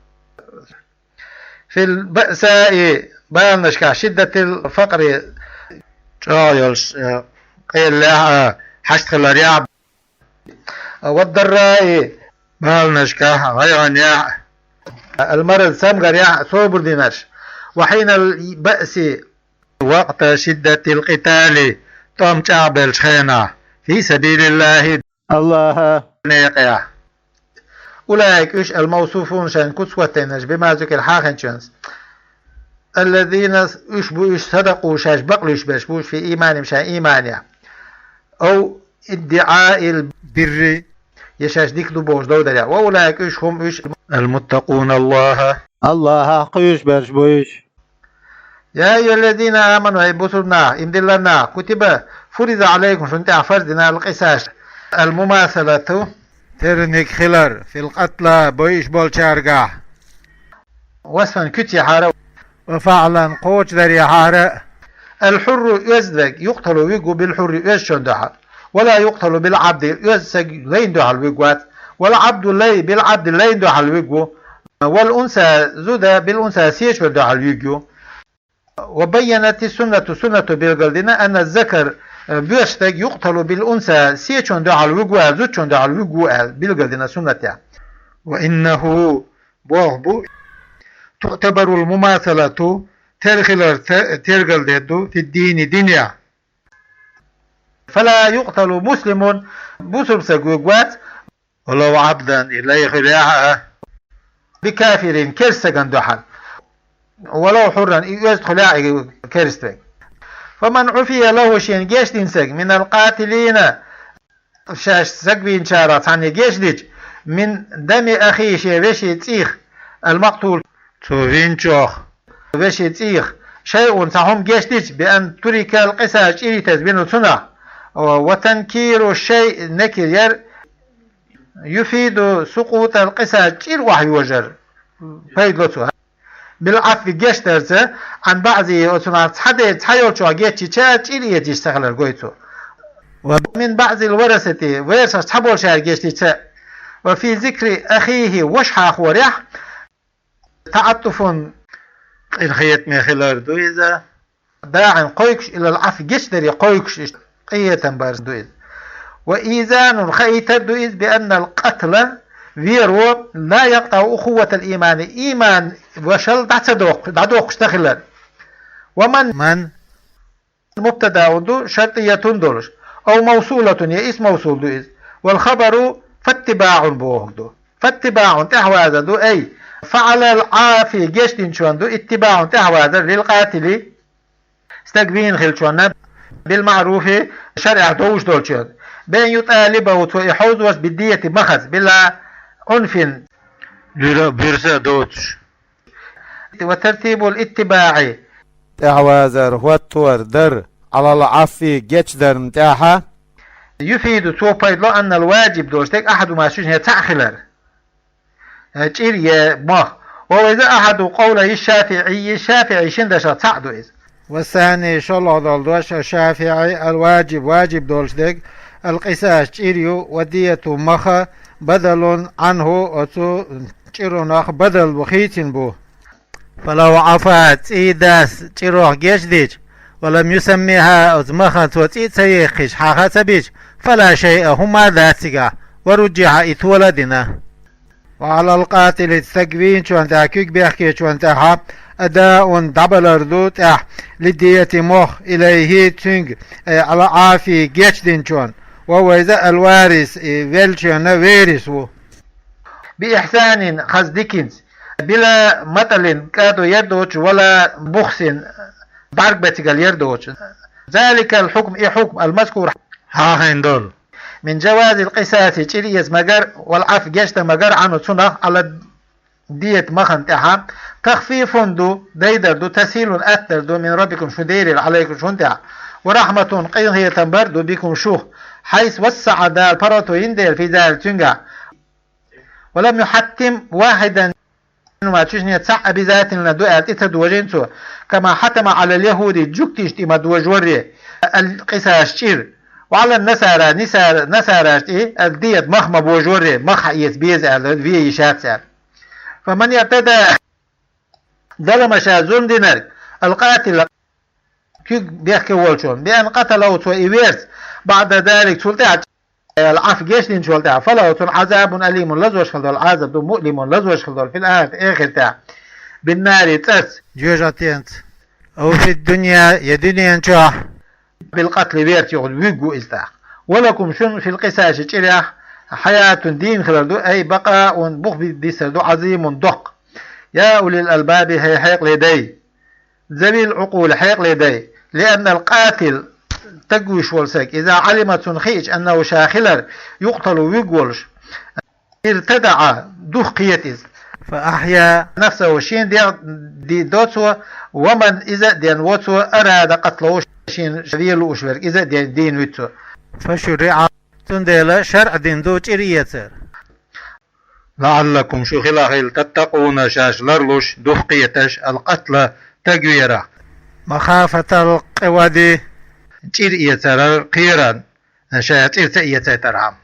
في البأساء, баланашкахь, شدة الفقر, чӀогӀа йолуш, э, къеллехь а, хьашт хиларехь а, والضراء, баланашкахь, гӀайгӀанехь а, المرض, цамгарехь а собар динарш, وحين البأس, وقت شدة القتال, тӀом чӀагӀбеллачу хенахь, في سبيل الله, Аллахьан некъехь. أولئك, уьш, الموصوفون, шайн куц хӀоттийнарш, بما ذكر, хьахийначунца. الذين, уьш бу уьш, صدقوا, шаьш бакълуьйш берш бу уьш, في إيمانهم, шайн ийманехь. أو ادعاء البر, я шаьш дика ду бохуш дов дарехь. وأولئك, уьш, هم, уьш, المتقون الله, Аллахьах кхуьйсуш берш бу уьш. يا أيها الذين آمنوا, хӀей бусулба нах, иман диллина нах, كتب, فرض عليكم, шуна тӀехь фарз дина, القصاص, المماثلة, терниг хилар, في القتلى, бойуш болчаьргахь. وصفا, куьцехьара, وفعلا, кхочушдарехьара. الحر, оьзда верг, يقتل, вуьгу, بالحر, оьзачун дуьхьал. ولا يقتل بالعبد, оьзда стаг лайна дуьхьал вуьгу вац. والعبد, лай, بالعبد, лайна дуьхьал вуьгу. والأنثى, зуда, بالأنثى, сечун дуьхьал вуьгу. وبينت السنة, суннато билгалдина, أن الذكر, боьрша стаг, يقتل بالأنثى, сечун дуьхьал вуьгу аьлла, зудчун дуьхьал вуьгу аьлла, билгалдина суннатехь. وإنه, боху бу, تعتبر المماثلة, тера хилар те-, тергалдер ду, في الدين, динехь. فلا يقتل مسلم, бусулба стаг вуьгу вац, ولو عبدا, и лай хуьлехь а, بكافر, керста стагана дуьхьал, ولو حرا, и оьзда хуьлехь а, и керста верг. فمن عفي له, шена гечдина стаг, من القاتلين, шаьш саг вийначарах цхьанне гечдича, من دم أخيه, шен вешин цӀийх, المقتول, цо винчух, вешин цӀийх, شيء, цхьа хӀума гечдича, بأن ترك القصاص, чӀир йитаза бина цунах, وتنكير الشيء, накир яр, يفيد سقوط القصاص, чӀир охьайожар пайда ло цо. بالعفو, гечдарца, عن بعضه, оцунах цхьа де, цхьа йолчохь гечдича, чӀир эцийша ца хилар гой цо. ومن بعض الورثة, верасашца цхьаболчара гечдича. وفي ذكر أخيه, ваша хьахорехь, تعطف, къинхетаме хилар ду иза. داع, кхойкуш, إلى العفو, гечдаре кхойкуш, иштта къинхетам бар ду иза. وإيذان, хаийтар ду иза, بأن القتل, веро, لا يقطع أخوة الإيمان, ийман вашалла дӀа ца доккху-, дӀадоккхуш ца хилар. ومن, من, مبتدأ ду, شرطية долуш. أو موصولة, я اسم موصول ду иза. والخبر فاتباع бохург ду. فاتباع, тӀаьхьавазар ду, أي فعل العافي, гечдинчун ду, اتباع, тӀаьхьавазар, للقاتل, стаг вийна хилчунна, بالمعروف, шарӀехь довш долчун. بأن يطالبه, цо и хьовзош, بالدية, махаца, بلا عنف, буьра-, буьрса а доцуш. وترتيب الاتباع, тӀаьхьавазар, хӀоттор дар, على العفو, гечдарна тӀехьа. يفيد, цо пайда ло, أن الواجب, долуш дерг, أحدهما, цу шиннах цхьаъ хилар. Э, чӀир я мах. وهو أحد قولي الشافعي, ШафиӀий шина дашах цхьаъ ду иза. والثاني, шолгӀа долу дош, الشافعي, الواجب, важиб долуш дерг, القصاص, чӀир ю, والدية, маха, بدل عنه, оцу чӀирунах бадал бу, хийцина бу. فلو عفا, цӀий дас чӀирох гечдича, ولم يسمها, оцу махана цо цӀий ца яьккхича, хьаха ца бича, فلا شيء, хӀума дац цигахь, ورجح, и тола а дина. وعلى القاتل, стаг вийначунна тӀехь, куьг бехкечунна тӀехь, أداء, дӀабалар ду тӀехь, للدية, мох, إليه, цуьнга, أي على العافي, гечдинчунна, وهو, иза, الوارث, и веллачунна верис ву. بإحسان, хаза диканца, بلا مطل, кӀадо яр доцуш, ولا بخس, бӀаьрг бецигал яр доцуш. ذلك الحكم, и хьукм, المذكور, хьахийна долу. من جواز القصاص, чӀир эца магар, والعفو, гечдан магар, عنه, цунах, على الدية, махана тӀехь, تخفيف, ду, дайдар ду, تسهيل, аттар ду, من ربكم, шун Делера, عليكم, шун тӀехь, ورحمة, къинхетам бар ду, بكم, шух, حيث وسع, Дала паргӀато йина дела, في ذلك, цуьнгахь. ولم يحتم واحدا, ма цу шиннах цхьаъ обязательно ду аьлла тӀе ца дожийна цо, كما حتم على اليهود, жуьгташна тӀе ма дожорре, القصاص, чӀир, وعلى النصارى, нисара-, насарашна тӀе, الدية, мах ма божорре, мах хьаэца беза аьлла, вен йишац аьлла. فمن اعتدى, ظلم, ша зулам динарг, القاتل, куьг бехке волчунна, بأن قتله, цо и верца, بعد ذلك, цул тӀаьхьа, العفو, гечдинчул тӀаьхьа, فله, цунна, عذاب أليم, лазош хила долу Ӏазап ду, مؤلم, лазош хила долу, في الآخرة, эхартехь, بالنار, цӀарца, жоьжахатенца, أو في الدنيا, я дуьнен чохь, بالقتل, верца, юха вуьгу иза тӀаккха. ولكم, шуна, في القصاص, чӀирехь, حياة, дийна хилар ду, أي بقاء, бух дисар ду, عظيم, доккха. يا أولي الألباب, хӀай хьекъале дай, ذوي العقول, хьекъале дай, لأن القاتل, стаг вуьйш волу стаг, إذا علم, цунна хиъча, أنه, ша хилар, يقتل, вуьгу волуш, ارتدع, духкхета иза, فأحيا نفسه, шен дегӀ дийдо цо, ومن, иза а денво цо, أراد قتله, шен вен лууш верг, иза а де-, дийна вуьту цо. فشرع, цундела шарӀ дина ду чӀир эцар. لعلكم, шу хила хила, تتقون, шаьш ларлуш, духкхеташ, القتل, стаг верах, مخافة العقوبة, чӀир эцарал кхеран, ша цӀе ца эцайтархьама.